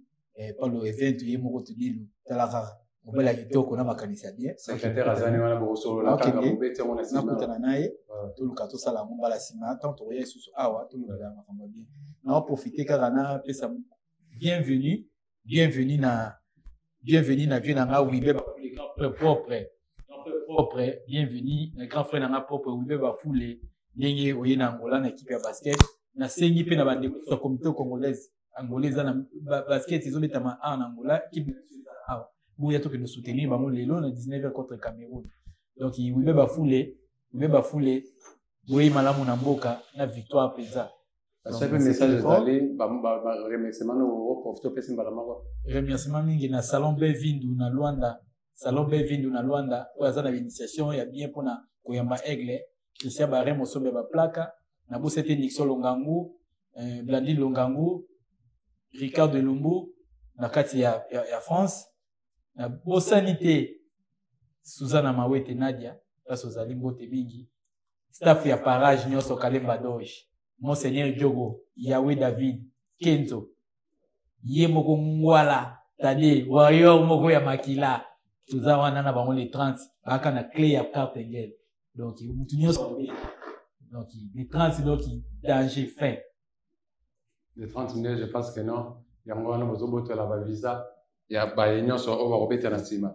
Paulo event ye moko Tudilu. Tala kaka. Mobali ya kitoko na makanisi ya bien. Secrétaire azani wana, bokosolola kaka, bobeti yango na nsima. Nakutana na ye, toluka tosala yango mbala nsima. Ntango tokoya lisusu awa, tolobela makambo ya bien. Naoprofite kaka napesa bienvenue, bienvenue na vieux na nga Wibe Bafule, propre propre. Bienvenue na grand frère na nga propre Wibe Bafule, ndenge oye na Angola na équipe ya basket. Nasengi mpe na bandeko ya comité congolaise Angola, eza na basket ezobetama awa na Angola, équipe awa, boya tokende soutenir bango lelo na 19h contre Cameroun. Donc Wibe Bafule, Wibe Bafule, boye malamu na mboka na victoire mpenza. Soki message ezali, baremerciement oprofite opesi mbala moko. Remerciement mingi na Salon Be Vindu na Luanda, Salon Be Vindu na Luanda, oyo aza na initiation ya bien mpona koyamba Aigle, Christian Bare Mosombe ya baplaka. Nabosa ete Nixon Longangu, Blandine Longangu, Ricardo Elumbu na kati ya France. Nabosani te Suzana Mawete, Nadia, place ozali, mbote mingi. Staff ya parage nyonso, Kalemba Doge, Monseigneur Diogo, Yahweh David Kenzo, ye moko Ngwala Tade, warrior moko ya makila. Toza wana na bango le 30, baka na clé ya carte engel. Donc mutu nyonso, donc le 30, donc danger fin. Le 30 nde, je pense que non, yango wana bozobotola bavisa ya baye nyonso oyo bakobeta na nsima.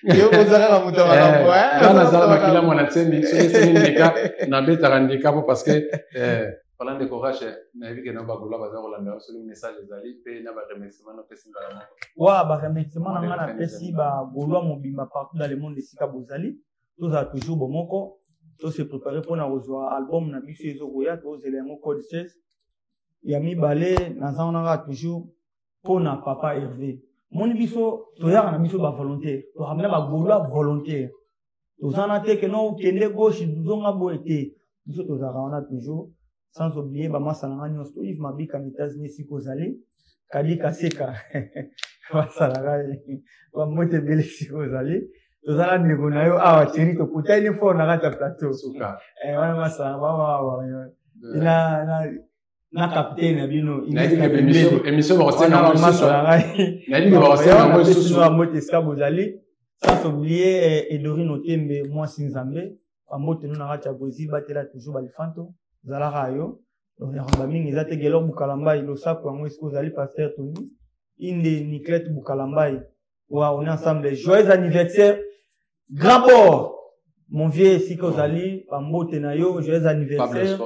Yo oza kaka moto ya makambo. Nga nazala makila mwana nsembi. Soki esengi ndika, nabetaka ndika po parce que voilà. Ndeko Rache, nayebi ke na bagola baza kolanda yo. Soki message ezali mpe na baremerciement napesi mbala moko. Wa baremerciement na nga, napesi bagaulois mobimba partout dans le monde esika bozali. Tozala toujours bomoko, tose préparer mpona kozwa album na biso ezokoya, tozela yango code 16. Ya mibale, naza wana kaka toujours mpona papa Hervé. Moni biso toyaka na biso bavolontaire, tokamina bagaulois volontaire, toza na te ke no okende gauche, zonga boye te. Biso tozalaka wana toujours. Sans oublier bamasa na nga nyonso to Yves Mabika na États-Unis esika ozali, Kadi Kaseka, basalaka bambote ebele esika ozali. Tozala ndeko na yo awa Thierry, tokutani fort na kati ya plateau wana. Masala bawawa na capitaine na bino. Bambote esika bozali. Sans oublier Edorine Otembe, mwasi Nzambe, bambote no na kati ya Brésil. Batela toujours balifanto, ezalaka yo. Donc ya mingi eza te. Gelor Bukalambai, losako yango esika ozali. Pasteur Tony Inde, Niclette Bukalambai, wa on est ensemble. Joyeux anniversaire grand bord, mon vieux, esika ozali, bambote na yo, joyeux anniversaire.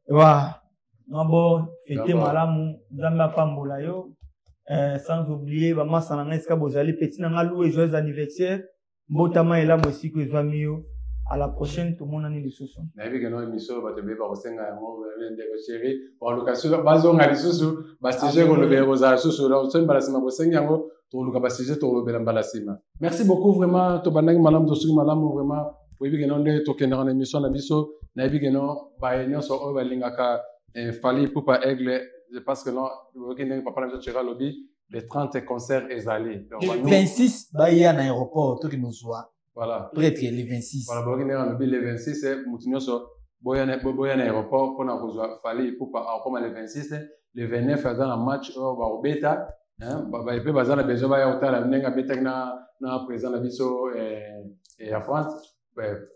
Wa grand bord, fete malamu, Nzambe apambola yo. Sans oublier bamasa na ngai esika bozali, petit na ngai Loué, joyeux anniversaire, mbotama elamu esika ezwami yo. À la prochaine, tomonani lisusu. Nayebi ke no émission bato ebele bakosenga yango. Ndeko Chéri, baluka bazonga lisusu basujet kolobela, kozala lisusu. Soki mbala nsima bosengi yango, tokoluka basujet tokolobela mbala nsima. Merci beaucoup vraiment. Tobandaki malamu, tosuki malamu vraiment. Oyebi ke no nde tokendaka na émission na biso. Nayebi ke no baye nyonso oyo balingaka Fally Ipupa Aigle, je pense que non, oyoki ndenge papa na biso Chéri alobi, le 30 concert ezali. 26 baya na aéroport, tokende ozwa voilà prêtre le 26. Voilà, boyoki ndenge alobi, le 26, motu nyonso boya na aéroport mpona kozwa Fally Ipupa akokoma le 26. Le 29 aza na match oyo bakobeta mpe baza na besoin baya kotala ndenge abetaki na président na biso ya France.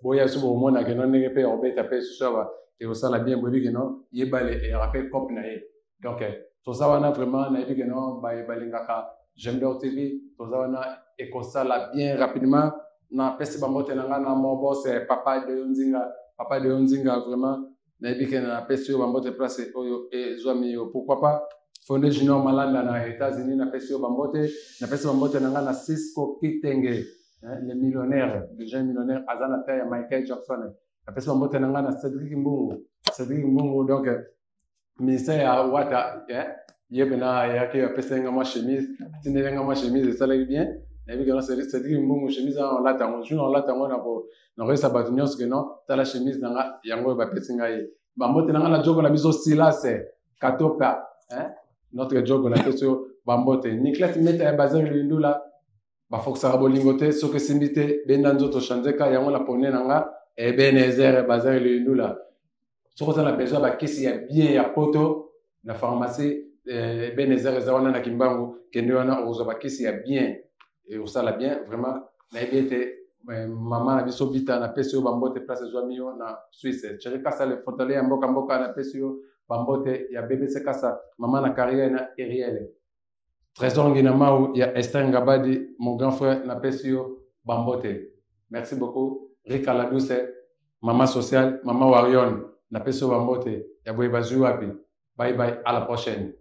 Boya so bomona keno ndenge mpe akobeta mpe susu awa, ekosala bien. Boyebi keno yebale eyaka mpe cope na ye. Donc toza wana vraiment. Nayebi keno balingaka Gemdor TV, toza wana, ekosala bien rapidement. Napesi bambote na nga na mon boss, papa Deyo Nzinga, papa Deyo Nzinga, vraiment nayebi ke napesi yo bambote place oyo ezwami yo. Pourquoi pas Fonde Junior Malanda na États-Unis, napesi yo bambote. Napesi bambote na nga na Cisco Kitenge, le millionnaire, le jeune millionnaire aza na taille ya Michael Jackson. Napesi bambote na nga na Cédric Mbungu, Cédric Mbungu, donc ministère ya wata, ye mpena ayaki apesi nga mwa chemise, atindeli nga mwa chemise, esalaki bien. Nayebi ke Cédric Mbungu, chemise wana olata yango jour olata yango, nakoyesa bato nyonso ke non, tala chemise na nga yango oyo bapesi ngai. Bambote na nga na jogo na biso Silas Katoka, notre jogo, napesi yo bambote. Niklas Meta ya Bazin Lindula, bafokisaka bolingo te, soki esimbi te benda nzoto chanzeka yango na pone na nga Ebenezer Bazin Lindula. Soki oza na besoin bakisi ya bien ya poto na pharmacie. Eh, Ebenezer eza wana na Kimbangu, kende wana okozwa bakisi ya bien, ekosala bien vraiment. Nayebi ete eh, mama na biso Bita, napesi yo bambote place ezwami yo na Suisse. Thierry Kasa le frontalier ya mboka mboka, napesi yo bambote ya BBC Kasa, mama na carrière na Eriel. Trésor Ngina Mau ya Esther Ngabadi, mon grand frère, napesi yo bambote. Merci beaucoup. Rika Ladouce, mama sociale, mama Warion, napesi yo bambote ya boye bazwi wapi. Bye bye, à la prochaine.